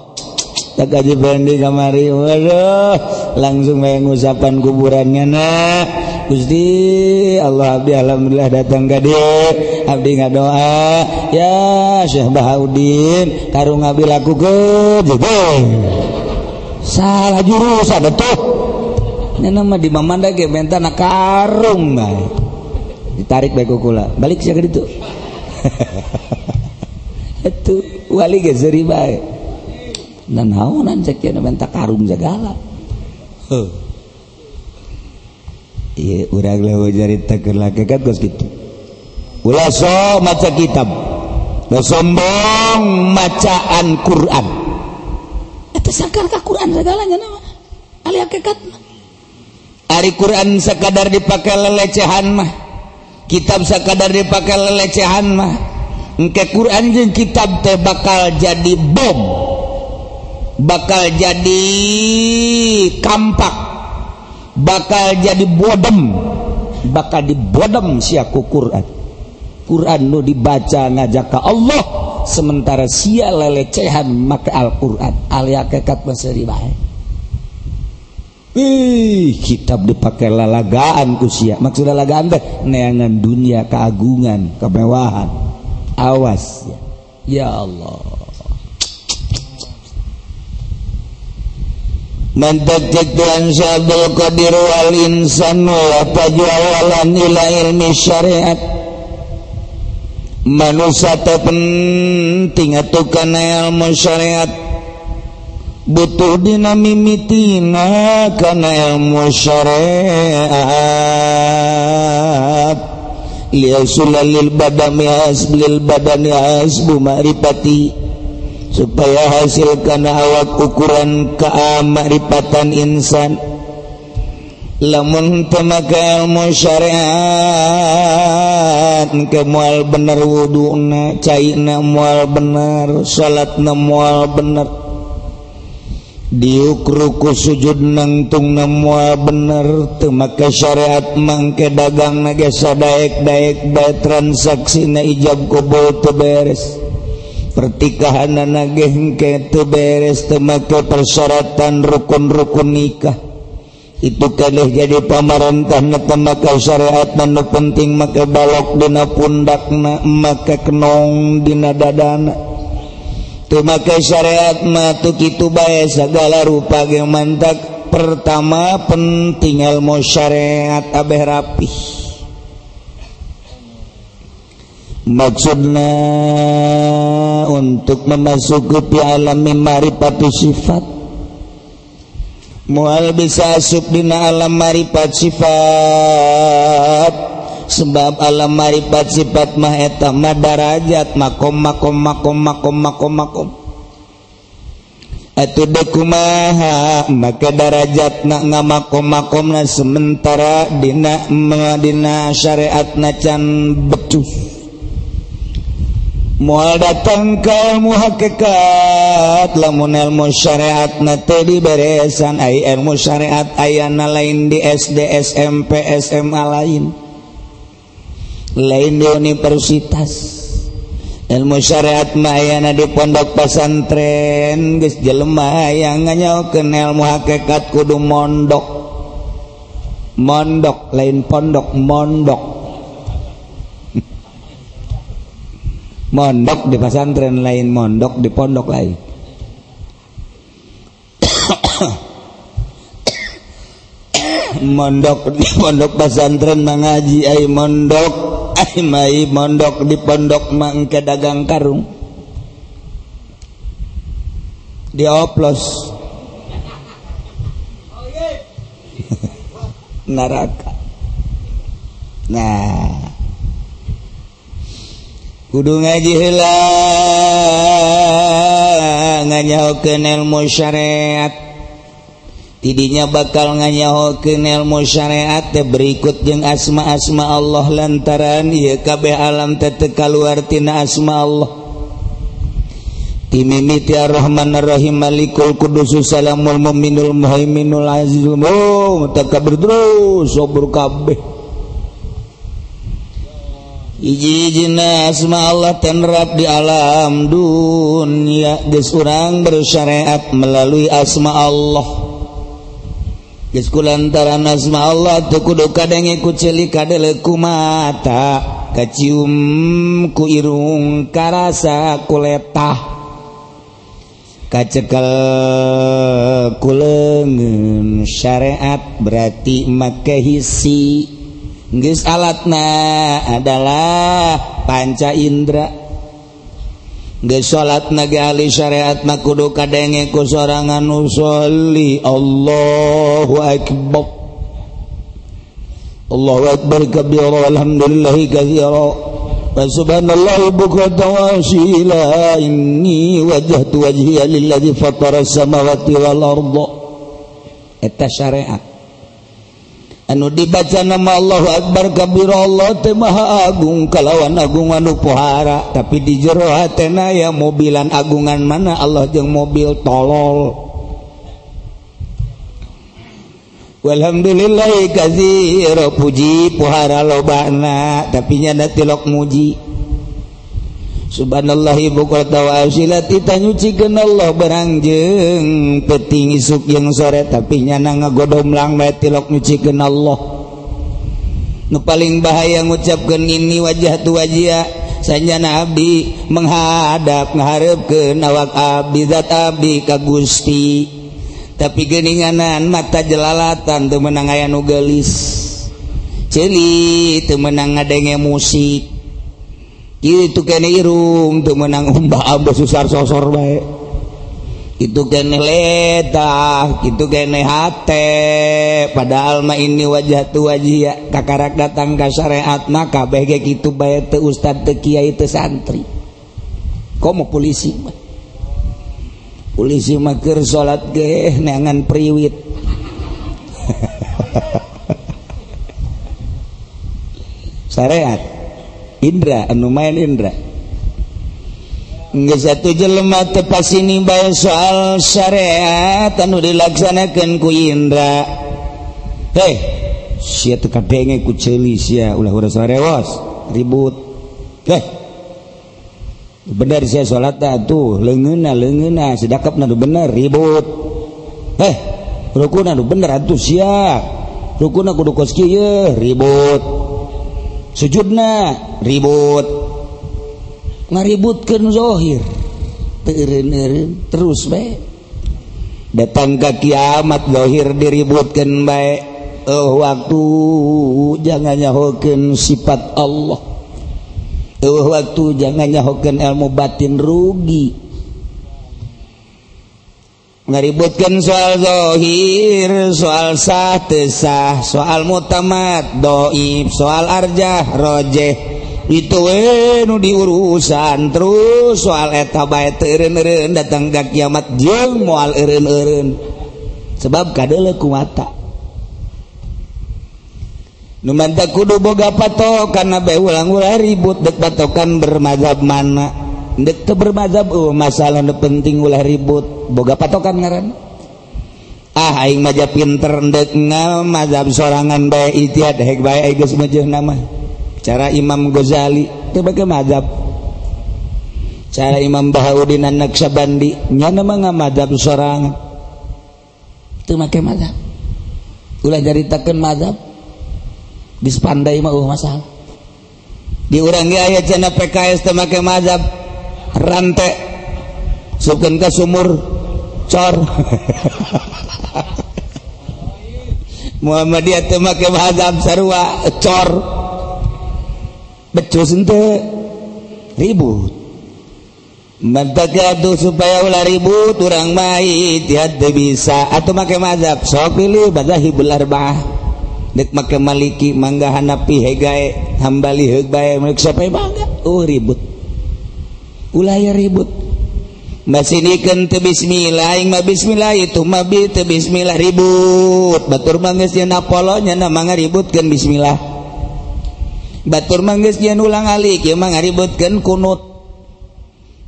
A: Tak aja bendi kamari, waduh, langsung mengusapan kuburannya nak. Gusti Allah abdi alhamdulillah datang ka dieu, abdi ngadoa ya Syekh Bahauddin karung abdi lakukeun jeung salah jurusan atuh. Nya mah di mamanda ge menta na karung bae. Ditarik bae ku kula, balik sia ka ditu. Atuh wali ge seuri bae. Nanaonan cek cenah menta karung segala. Heuh. Iya, urang lah caritakeun hakikat geus kitu. Ulah sok maca kitab. Ulah sombong macaan Quran.
B: Eta sakar ka Quran segalanya mah. Ahli hakikat mah.
A: Ari Quran sakadar dipake lelecehan mah. Kitab sakadar dipake lelecehan mah. Engke Quran jeung kitab teh bakal jadi bom. Bakal jadi kampak. Bakal jadi bodem, bakal dibodem sia ku Quran. Quran nu dibaca ngajak ka Allah, sementara sia lelecehan make Al-Quran.
B: Ahli hakikat mah seuri bae.
A: Ih, kitab dipake lalagaan ku sia. Maksud lalagaan teh neangan dunia, keagungan, kemewahan. Awas ya. Ya Allah. Mantak cek Tuhan Syabdul Qadir wal insanu la tajualan ila ilmi syariat. Manusia teh penting atuh kana ilmu syariat. Butuh dina mimitina kana ilmu syariat. Liyasula lil badami hasblil badani hasbu ma'rifati, supaya hasil kana awak ukuran keamaripatan insan. Lamun teu make ilmu syariat ke moal bener wuduna, caina moal bener, salatna moal bener, diuk ruku sujud nangtungna moal bener. Teu make syariat mangke dagangna ge sadaek-daek bae, transaksina ijab qabul teu beres, pertikahan anak gengke teu beres, teu make persyaratan rukun-rukun nikah. Itu keleh jadi pamarentah na teu make syariat nu penting make balok dina pundakna, make kenong dina dadana. Teu make syariat mah teu kitu bae sagala rupa ge mantak. Pertama penting ilmu syariat abeh rapih. Maksudna untuk memasuki alam marifatu sifat, Moal bisa asup dina alam marifat sifat, sebab alam marifat sifat mah eta mah darajat makom makom makom makom makom makom. Atuh deuk kumaha maka darajatna ngamakom-makomna sementara dina dina syariatna can becus. Moal datang ka ilmu hakikat lamun ilmu syariatna teu diberesan. Ai ilmu syariat ayana lain di SD, SMP, SMA, lain lain di universitas. Ilmu syariat mah ayana di pondok pesantren. Geus jelema hayang nganyaokeun ilmu hakikat kudu mondok. Mondok lain pondok, mondok. Mondok di pesantren lain mondok di pondok lain. Mondok di pondok pesantren mengaji, ai mondok ai mai mondok di pondok mangke dagang karung dioplos neraka. Nah, kudu ngaji heula nganyahokeun ilmu syariat. Tidinya bakal nganyahokeun ilmu syariat teh berikut jeung asma-asma Allah, lantaran ieu kabeh alam teh teu kaluar tina asma Allah. Timimiti Ar-Rahman Ar-Rahim Malikul Qudus Salamul Mu'minul Muhaiminul Azizul Mutakabbir terus sabur kabeh. Hiji-hijina asma Allah tenerap di alam dunia. Geus urang bersyariat melalui asma Allah. Geus kulantaran asma Allah teu kudu kadenge ku ceuli kadele ku mata, kacium ku irung, karasa ku letah, kacekel ku leungeun. Syariat berarti make hisi. Geus alatna adalah panca indra. Geus salatna ge ahli syariat mah kudu kadenge ku sorangan usolli Allahu akbar. Allahu akbar kabira walhamdulillahi katsira wa subhanallahi bukratan wa asila. Inni wajjahtu wajhiya lilladzi fatara as-samawati wal arda. Eta syariat anu dibaca nama Allahu Akbar kabira, Allah teh maha agung kalawan agung anu pohara, tapi di jero hatena ya mobilan agungan mana Allah jeung mobil tolol. Walhamdulillahi katsira, puji pohara lobana tapi nyana tilok muji. Subhanallahi bukrata wa asila, tita nyucikeun Allah berang jeung peuting isuk jeung sore tapi nyana ngagodomlang bae tilok nyucikeun Allah. Nu paling bahaya ngucapkeun ini wajah tu wajah sanjana abdi menghadap ngahareupkeun awak abdi zat abdi ka Gusti, tapi geuninganan mata jelalatan teu meunang aya nu geulis, ceuli teu meunang ngadenge musik, itu kene irung teu meunang umbah ambo susar sosor bae, itu kene letah, itu kene hate, padahal mah ini wajah tu wajah kakarak datang ka syariat mah kabeh ge kitu bae, teu ustad teu kiai teu santri. Komo polisi mah, polisi mah keur salat ge neangan priwit. Syariat indra anu main indra. Geus satu jelema teu pasini bae soal syariat anu dilaksanakeun ku indra. Heh, sia teu kadenge ku ceuli sia ulah urang sarewos ribut. Heh, bener sia salat atuh leungeunna leungeunna sedakepna nu bener ribut. Heh, rukuna nu bener atuh sia rukuna kudu kos kieu ribut. Sujudna ribut, ngaributkeun zahir teu eureun-eureun terus bae. Datang ka kiamat zahir diributkeun bae. Oh waktu jangan nyahokeun sifat Allah, oh waktu jangan nyahokeun ilmu batin, rugi. Ngaributkeun soal zahir, soal sah teu sah, soal mutamad dhaif, soal arjah rojeh. Itu we nu diurusan terus soal eta bae teu eureun-eureun datang ka kiamat jeung moal eureun-eureun. Sebab kadeuleu ku mata. Nu manta kudu boga patokan bae ulang-ulah ribut dek patokan bermazhab mana. Dek teu bermazhab masalah nu penting ulah ribut boga patokan ngaran. Ah aing mah pinter dek ngal mazhab sorangan bae ijtihad hek bae geus meujeuna mah. Cara Imam Ghazali teu bage mazhab. Cara Imam Bahauddin An-Naqsyabandi nya mah ngamazhab sorangan. Teu make mazhab. Ulah nyaritakeun mazhab. Geus pandai mah eueuh masalah. Di urang ge aya cenah PKS teu make mazhab. Rantai sukeun ka sumur cor. Muhammadiyah teu make mazhab sarua cor. Becus henteu ribut. Mantak atuh supaya ulah ribut urang mah ijtihad teu bisa atuh make mazhab sok pilih mazhabul arba'ah. Dek make Maliki mangga Hanafi hegae Hambali heug bae meuk siapa mangga ribut. Ulah ya ribut. Masinikeun teu bismillah aing mah bismillah itu mah bi teu bismillah ribut. Batur mah geus nya polo nya mah ngaributkeun bismillah. Batur mah geus nyeun ulang alik ieu mah ngaributkeun kunut.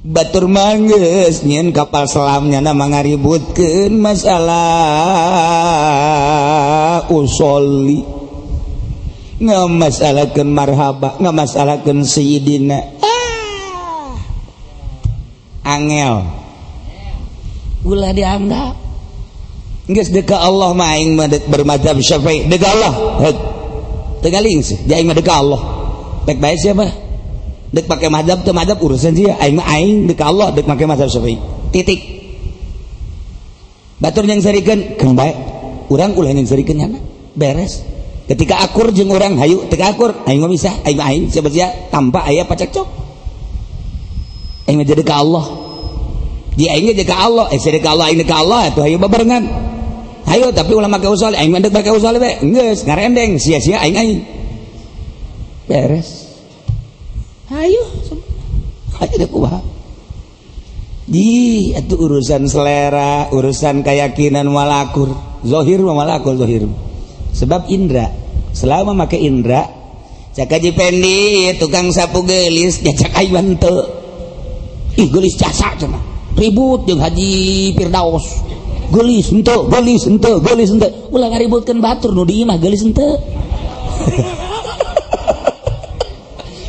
A: Batur mah geus nyeun kapal selam nya mah ngaributkeun masalah usolli. Ngamasalahkeun marhaba, ngamasalahkeun sayyidina. Angel ulah dianggap geus deka Allah mah aing mah bermadzhab Syafi'i deka Allah heug teu galing sih aing mah deka Allah pek bae sia mah dek pake mazhab teu mazhab urusan sia aing mah aing deka Allah dek make mazhab Syafi'i titik. Batur yang sarikeun keun bae urang ulah yang sarikeun nyana beres. Ketika akur jeung urang hayu teu akur aing mah bisa aing mah aing siapa sia tanpa aya pacekcok. Aing mah jadi ka Allah. Di aing ge ka Allah, jadi ka Allah, aing ka Allah atuh hayu babarengan. Hayu tapi ulah make usul, aing mah deuk make usul we. Geus ngarendeng sia-sia aing aing. Beres. Hayu. Hayu deuk kumaha. Di atuh urusan selera, urusan keyakinan malakur. Zahir mah malakur zahir. Sebab indra, selama make indra, cak Haji Pendi tukang sapu geulis nya cak aing mah henteu. Ih geulis jasa cenah. Ribut jeung Haji Firdaus. Geulis henteu, geulis henteu, geulis henteu. Ulah ngaributkeun batur nu di imah geulis henteu.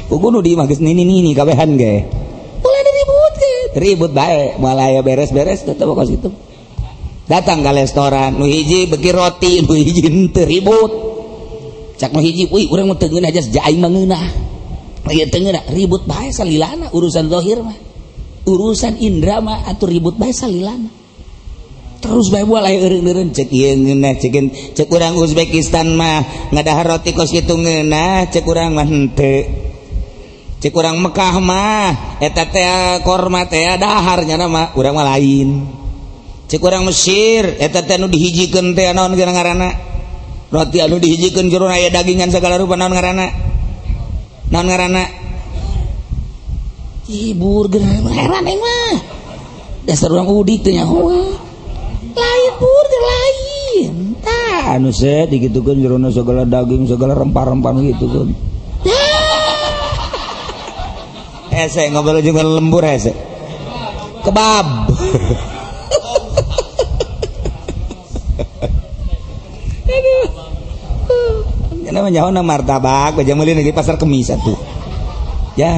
A: Pugu nu di imah geus nini-nini kabehan ge. Ulah diributkeun. Ribut bae, moal aya beres-beres tetep kos kitu. Datang ka restoran, nu hiji beuki roti, nu hiji henteu ribut. Cak nu hiji, "Uy, urang mah teu ngeunah jas aing mah ngeunah." Ieu teu ngeunah, ribut bae salilana urusan zahir mah. Urusan indra mah atuh ribut bae salilana. Terus bae moal aya eureun-eureun cek ieu ngeunah cekeun cek urang Uzbekistan mah ngadahar roti kos kitu ngeunah cek urang mah henteu. Cek urang Mekah mah eta teh korma teh dahar nya mah urang mah lain. Cek urang Mesir eta teh anu dihijikeun teh naon ngaranna? Roti anu dihijikeun jero aya dagingan segala rupa naon ngaranna? Naon ngaranna? Ih burger heran aing mah. Dasar urang udik teh nyaho. Lain burger lain. Tah anu set digitukeun jerona segala daging segala rempah-rempah gitu kan. Hese ngobrol juga lembur hese. Kebab. Aduh. Nya nyaho na martabak bae meuli di pasar Kemis atuh. Ya,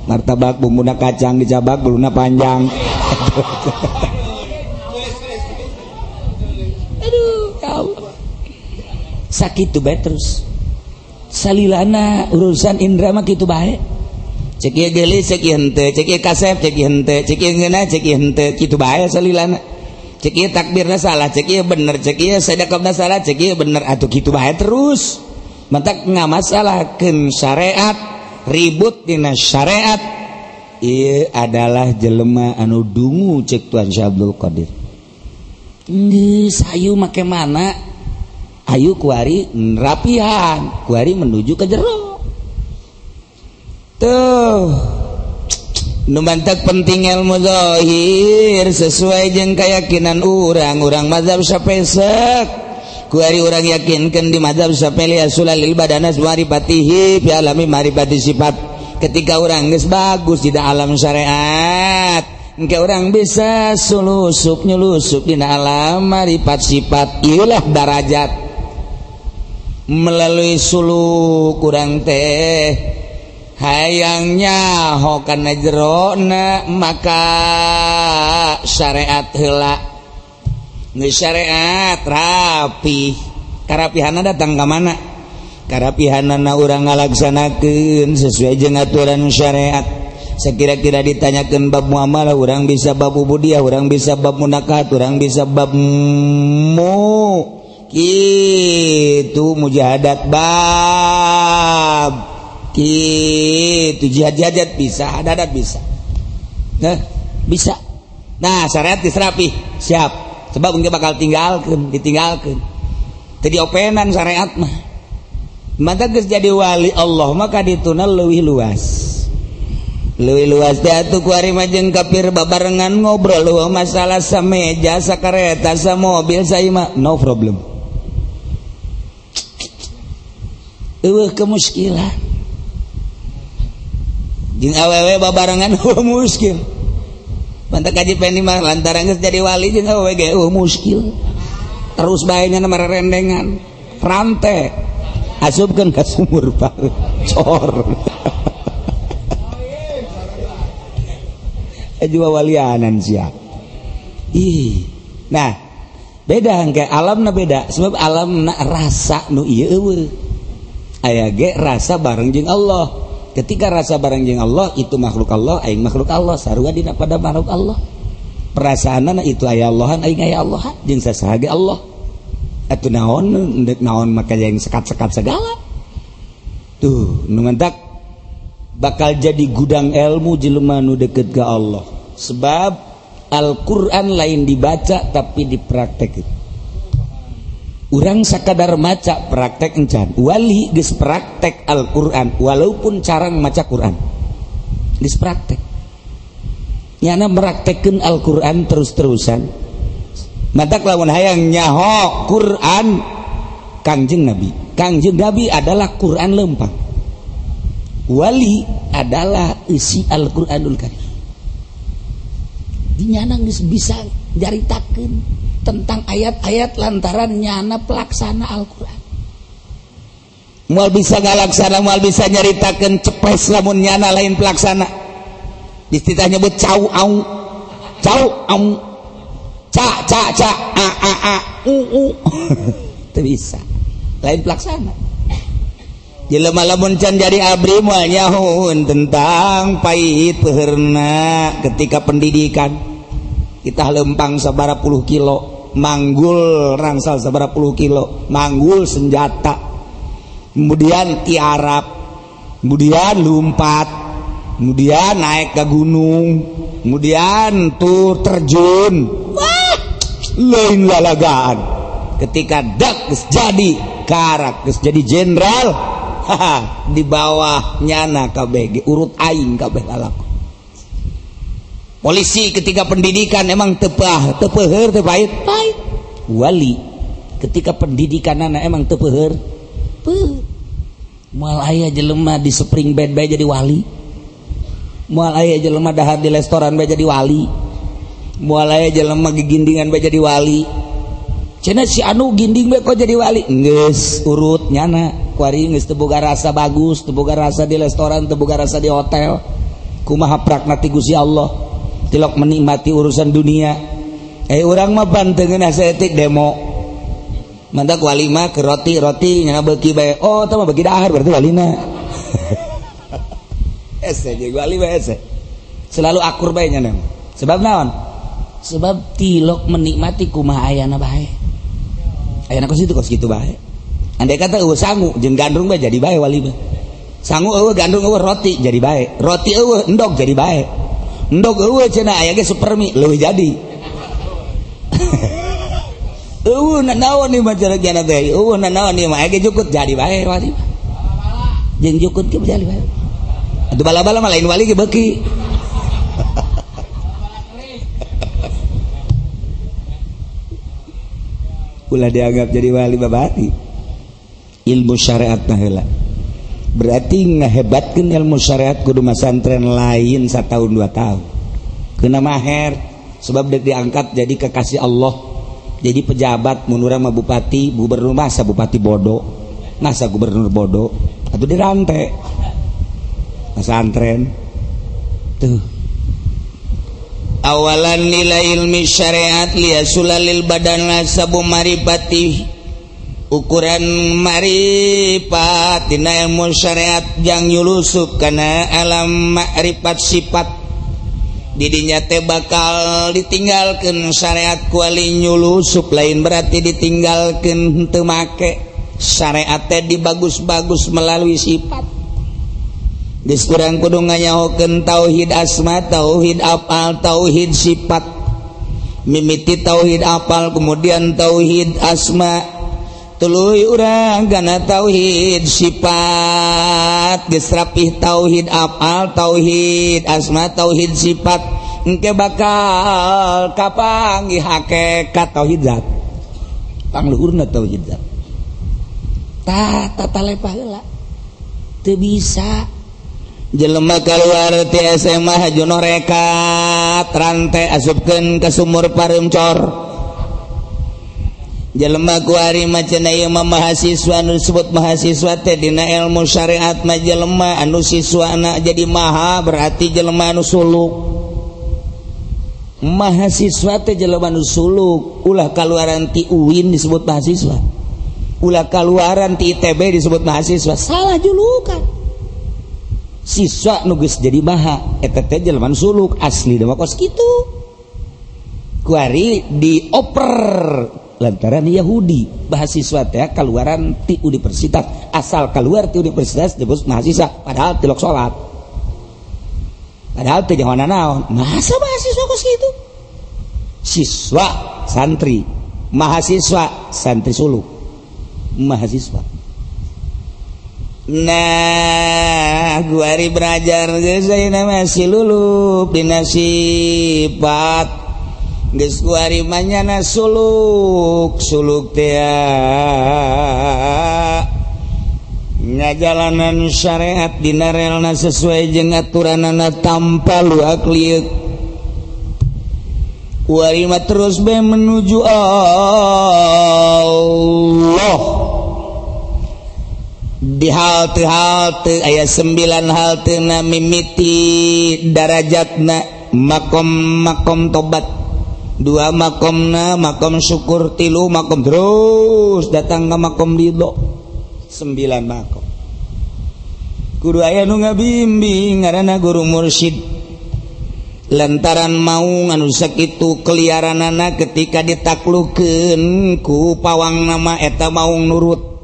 A: martabak bumbuna kacang dicabak buluna panjang. Aduh, ya Allah. Sakitu bae terus. Salilana urusan indra mah kitu bae. Cek ieu geulis cek ieu henteu, cek ieu kasep cek ieu henteu, cek ieu ngeunah cek ieu henteu, kitu bae salilana. Cek ieu takbirna salah, cek ieu bener, cek ieu sedekahna salah, cek ieu bener, atuh kitu bae terus. Mantak ngamasalahkeun syariat, ribut dina syariat ieu adalah jelema anu dungu cek Tuan Syekh Abdul Qadir. Geus hayu make mana? Ayu kuari rapihan, kuari menuju ke jero. Tuh. Nu mantak penting ilmu zahir sesuai jeung keyakinan urang, urang mazhab Syafi'i. Kuari urang yakinkan di mazhab Syafi'i sulalil badanas marifatihi fi alami marifati sifat. Ketika urang geus bagus di alam syariat, engke urang bisa sulusup nyulusup dina alam marifat sifat. Ieulah darajat melalui suluk urang teh hayang nyaho kana jerona maka syariat heula. Syariat rapi, karapihana datang ke mana? Karapihanana urang ngalaksanakeun sesuai jeung aturan syariat. Sekira-kira ditanyakeun bab muamalah, urang bisa bab ubudiyah, urang bisa bab munakahat, urang bisa bab mu kitu mujahadat bab kitu jihad-jihadat bisa, hadadat bisa. Nah, bisa. Nah, syariat geus rapi, siap. Sebab mungkin bakal tinggalkan, ditinggalkan. Tadi openan syariat mah. Maka geus jadi wali Allah maka dituna leuwih luas. Leuwih luas teh atuh kuari mah jeung kafir babarengan ngobrol leuwih masalah sameja, sakareta, samobil, saima, no problem. Eueuh kemuskilan. Jeung awewe babarengan eueuh muskil. Pantak kaji pendi mah lantaran geus jadi wali jeung awewe ge eueuh muskil. Terus bae nya marerendengan, rante. Asupkeun ka sumur cor. Jiwa walianan sia. Ih. Nah, beda engke alamna beda sebab alamna rasa nu ieu eueuh. Aya ge rasa bareng jeung Allah. Ketika rasa bareng jeung Allah itu makhluk Allah, aing makhluk Allah, sarua dina pada makhluk Allah. Perasaanana itu aya Allahan, aing aya Allahan, jeung sasaha ge Allah. Atuh naon ndek naon maka yang sekat-sekat segala. Tuh, nu mantak bakal jadi gudang ilmu jelema nu deket ke Allah. Sebab Al-Qur'an lain dibaca tapi dipraktekin. Urang sakadar maca praktek encan. Wali geus praktek Al-Qur'an walaupun carang maca Qur'an. Geus praktek. Nyana meraktekkeun Al-Qur'an terus-terusan. Matak lamun hayang nyaho Qur'an Kangjeng Nabi. Kangjeng Nabi adalah Qur'an lempang. Wali adalah isi Al-Qur'anul Karim. Dinyana geus bisa nyaritakeun tentang ayat-ayat lantaran nyana pelaksana Al-Qur'an. Moal bisa ngalaksana, moal bisa nyaritakeun cepes lamun nyana lain pelaksana. Distitah nyebut cau au. Cau au. Ca ca ca a a a u u. Teu bisa. Lain pelaksana. Jelema lamun can jadi abri moal nyahoeun tentang pahit peherna ketika pendidikan. Kita lempang sabara puluh kilo, manggul rangsal sabara puluh kilo, manggul senjata, kemudian tiarap, kemudian lompat, kemudian naik ke gunung, kemudian tur terjun. Wah, lain lalagaan. Ketika dak geus jadi karak, geus jadi jenderal, haha, di bawah nyana kabeh urut aing kabeh lalakon. Polisi ketika pendidikan emang tepah, tepeheur, tepahit, pahit. Wali ketika pendidikan anak emang tepeheur, peuh. Moal aya jelema di spring bed bae jadi wali. Moal aya jelema dahar di restoran bae jadi wali. Moal aya jelema gigindingan bae jadi wali. Cenah si anu ginding bae kok jadi wali? Geus urut nyana. Kuari geus teu boga rasa bagus, teu boga rasa di restoran, teu boga rasa di hotel. Kumaha prakna ti Gusti Allah. Tilok menikmati urusan dunia. Urang mah bantengeun saeutik demo. Mantak wali mah ke roti-roti nyana beuki bae. Oh, tah mah beuki dahar berarti walina. Ese jeung wali bae ese. Selalu akur bae nyana. Sebab naon? Sebab tilok menikmati kumaha ayana bae. Ayana kos itu kos kitu bae. Andai kata eueuh sangu jeung gandrung bae jadi bae wali mah. Sangu eueuh gandrung eueuh roti jadi bae. Roti eueuh endog jadi bae. Endog eueuh cenah aya ge supermi leuwih jadi. Eueuh naon ieu mah cenah teh. Eueuh naon ieu mah aya jukut jadi bae wali. Jeung jukut ge jadi bae. Atuh bala-bala mah lain wali ge beuki. Ulah dianggap jadi wali babati. Ilmu syariat mah heula. Berarti ngahebatkeun ilmu syariat kudu masantren lain satahun 2 tahun. Kena maher sebab dek diangkat jadi kekasih Allah, jadi pejabat mun urang mah bupati, gubernur, masa bupati bodoh, masa gubernur bodoh, atuh dirantai. Pesantren tuh. Awalan nilai ilmi syariat liasulalil badan lasabu maripati ukuran marifat dina ilmu syariat jang nyulusup kana alam makrifat sifat didinya teh bakal ditinggalkeun syariat kuali nyulusup lain berarti ditinggalkeun henteu make syariat teh dibagus-bagus melalui sifat. Geus kurang kudu nganyahokeun tauhid asma, tauhid afal, tauhid sifat. Mimiti tauhid afal kemudian tauhid asma, tuluy urang kana tauhid sifat. Geus rapih tauhid afal, tauhid asma, tauhid sifat, engke bakal kapanggih hakikat tauhid zat. Pangluhurna tauhid zat. Tah tata lepah heula. Teu bisa jelema keluar ti SMA hajono rekat rantai asupkeun ka sumur pareumcor. Jelema kuari mah cenah ieu mah mahasiswa anu disebut mahasiswa teh dina ilmu syariat mah jelema anu siswana jadi maha berarti jelema anu suluk. Mahasiswa teh jelema anu suluk, ulah kaluaran ti UIN disebut mahasiswa, ulah kaluaran ti ITB disebut mahasiswa, salah julukan. Siswa nu geus jadi maha eta teh jelema anu suluk asli mah kos kitu. Kuari dioper lantaran Yahudi mahasiswa teh keluaran ti universitas, asal keluar ti universitas disebut mahasiswa padahal tilok salat, padahal teu nyaho naon. Masa mahasiswa kos kitu? Siswa santri, mahasiswa santri suluk, mahasiswa. Nah, guari belajar geus ayeuna masih lulup dina sifat. Geus kuari mah nyana suluk, suluk teh ngajalanan syariat dina relna sesuai jeung aturanana tanpa luak lieuk. Kuari mah terus bae menuju Allah. Di halte-halte aya 9 halte na mimiti darajatna makom-makom tobat, 2 makomna makom syukur, 3 makom terus datang ke makom ridho, 9 makom. Kudu aya nu ngabimbing ngaranna guru mursyid. Lantaran maung anu sakitu keliaranana ketika ditaklukeun ku pawang nama eta maung nurut.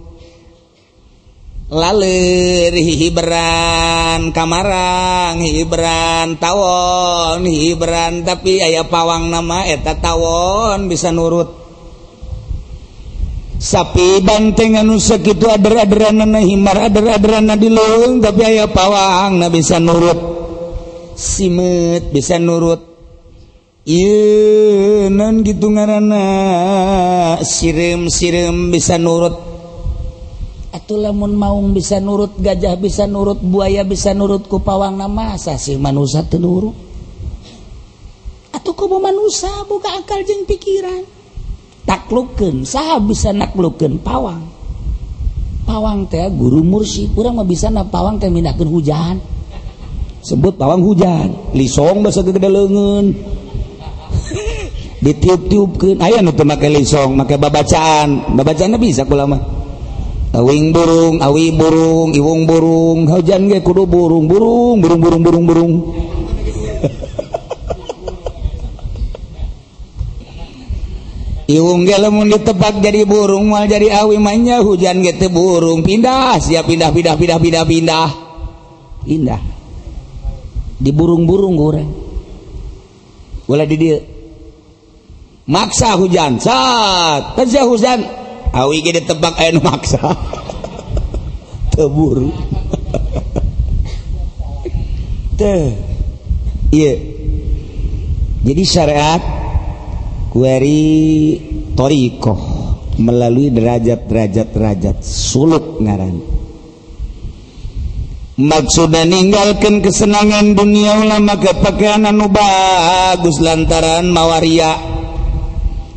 A: Laler hihiberan kamarang, hihiberan tawon, hihiberan tapi aya pawang nama eta tawon bisa nurut. Sapi banteng anu sakitu ader-aderanana himar ader-aderanana di leuweung tapi aya pawang na bisa nurut. Simeut bisa nurut. Ieu naon kitu ngaranna sireum-sireum bisa nurut. Atuh lamun maung bisa nurut, gajah bisa nurut, buaya bisa nurut ku pawang nama masa sih manusia teu nurut? Atuh kumaha manusia boga akal jeung pikiran. Taklukeun, saha bisa naklukeun pawang? Pawang teh guru mursyid, urang mah bisa na pawang teh mindahkeun hujan. Sebut pawang hujan, lisong basa gede leungeun. Ditiup-tiupkeun, aya nu teu make lisong, make babacaan. Babacaanna bisa kula mah. Awing burung, awi burung, iwung burung, hujan ge kudu burung, burung, burung, burung, burung, burung. Iwung ge lamun ditepak jadi burung, moal jadi awi mah hujan ge teu burung, pindah, siap pindah, pindah, pindah, pindah, pindah. Pindah. Di burung-burung urang. Ulah di dieu. Maksa hujan saat kerja hujan awi ge ditebak aya nu maksa teburu teh ieu. Jadi syariat kuari thariqah melalui derajat-derajat suluk ngaran. Maksudna ninggalkeun kesenangan dunia ulah make pakaian anu bagus lantaran mawaria,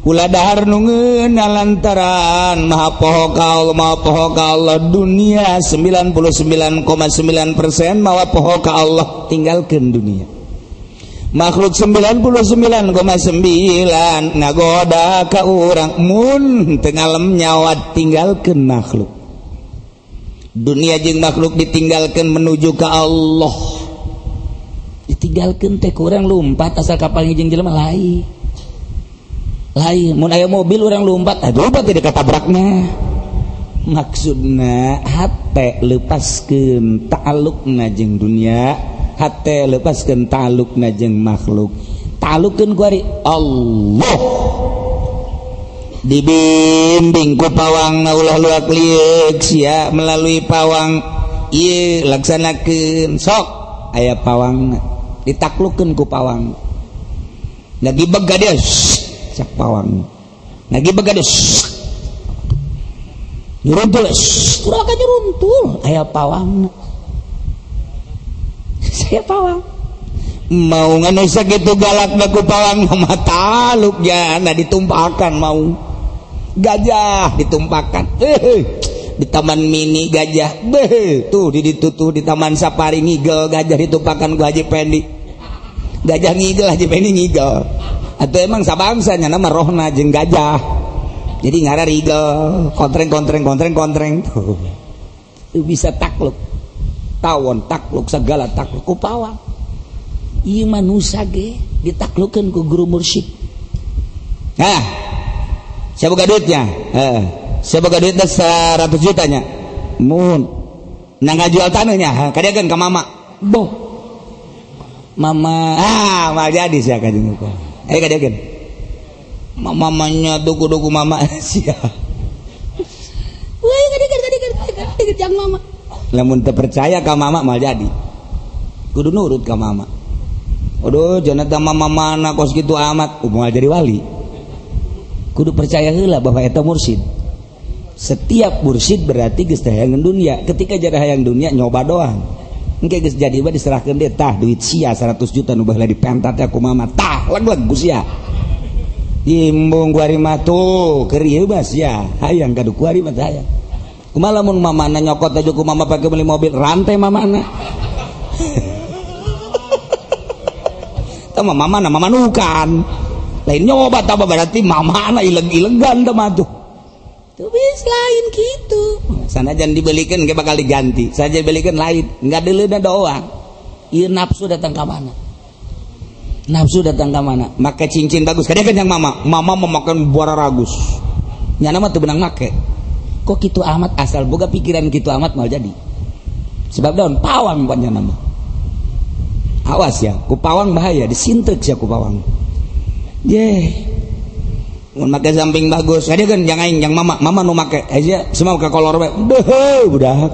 A: ulah dahar nu ngeunah lantaran maha poho ka Allah, maha poho ka Allah. Dunia 99,9% mawa poho ka Allah, tinggalkeun dunia. Makhluk 99,9 ngagoda ka urang mun teu ngalem nyawa, tinggalkeun makhluk. Dunia jeung makhluk ditinggalkeun menuju ka Allah. Ditinggalkeun teh kurang lumpat asal kapal jeung jelema lain. Lain mun aya mobil urang lumpat, aduh lumpat teh katabrakna. Maksudna hate lepaskeun ta'alluqna jeung dunia, hate lepaskeun ta'alluqna jeung makhluk. Ta'alluqkeun ku ari Allah. Dibimbing ku pawang ulah luak lieuk sia melalui pawang ieu laksanakeun sok aya pawangna ditaklukeun ku pawang. Ngagibeg ka dia cak pawang. Ngagibeg ka dia nyuruntul, urang ka nyuruntul aya pawangna. Saya pawang mau nganu sakitu galakna ku pawang mah taluk jana ditumpakan, mau gajah ditumpakan di taman mini gajah beh tuh di ditu tuh di taman safari ngigel gajah ditumpakan ku Haji Pendi, gajah ngigel Haji Pendi ngigel atau emang sabangsanya nama rohna jeung gajah jadi ngara rigel kontreng kontreng kontreng kontreng tuh bisa takluk tawon takluk segala takluk ku pawang. Ieu manusa ge ditaklukeun ku guru mursyid. Nah, siapa boga duitnya? Siapa boga duitnya 100 jutanya? Mun. Nah ngajual tanahnya, kadiakeun ka mama. Boh. Mama, ah mal jadi sia ka jeung ku. Eh kadiakeun. Mamanya duku-duku mama sia. Wah, kadiakeun kadiakeun kadiakeun jang mama. Lamun teu percaya ka mama mal jadi. Kudu nurut ka mama. Aduh, jangan mama mana kos gitu amat, moal jadi wali. Kudu percaya heula bahwa eta mursyid. Setiap mursyid berarti geus teh hayang dunia. Ketika jadi hayang dunia nyoba doang. Engke geus jadi mah diserahkeun deui tah duit sia 100 juta nu baheula dipentat ku mama. Tah leg-leg ku sia. Imbung kuari mah tuh keur ieu mah sia hayang kadu kuari mah hayang. Kumaha lamun mamana nyokot aja ku mama pake beli mobil rantai mamana. Tah mama na mama nukan. Lain nyoba tah berarti mamana ileg-ilegan tah mah tuh. Tuh bis lain gitu. Sanajan dibelikan ge bakal diganti. Saja dibelikan lain, enggak deuleuna doang. Ieu nafsu datang ka mana? Nafsu datang ka mana? Make cincin bagus. Kadieu kan yang mama. Mama memakan buara ragus. Nyana mah teu beunang make. Kok kitu amat asal boga pikiran kitu amat mal jadi. Sebab daun pawang pan nyana mah. Awas ya, ku pawang bahaya, disintrek sia ku pawang. Ye. Mun make samping bagus, kadieu kan jang aing jang mama, mama nu make. Aja semua ka kolor we. Deuh, budak.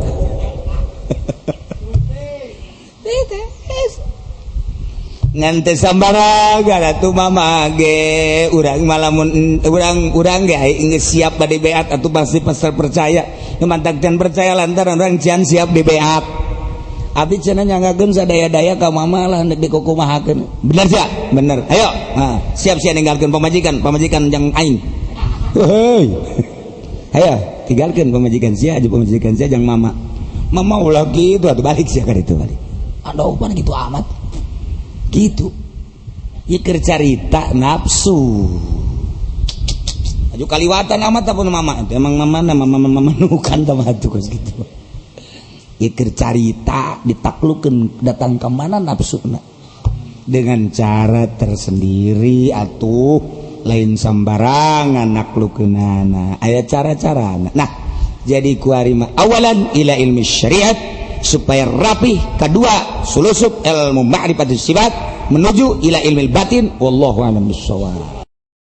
A: Ngan teu sambaraga atuh mama ge, urang mah lamun urang ge aing geus siap bade beat atuh pasti pasal percaya. Nu mantak can percaya lantaran urang can siap dibeat. Abdi cenah nyanggakeun sadaya-daya ka mama lah hendak dikukumahakeun. Bener sia? Bener. Ayo. Nah, siap sia ninggalkeun pamajikan, pamajikan jang aing. Heuy. Ayo, tinggalkeun pamajikan sia, aja pamajikan sia jang mama. Mama ulah kitu atuh balik sia ka ditu balik. Aduh, pan kitu amat. Gitu. Ieu keur carita nafsu. Aju kaliwatan amat apun mama. Emang mama na mama mama nukan tah mah atuh kos kitu. Ieu carita ditaklukeun datang ke mana nafsuna dengan cara tersendiri atuh lain sambarangan naklukeunana aya cara-carana. Nah jadi kuari mah awalan ila ilmi syariat supaya rapih, kedua sulusup ilmu ma'rifatus sifat menuju ila ilmi batin. Wallahu a'lam bissawab.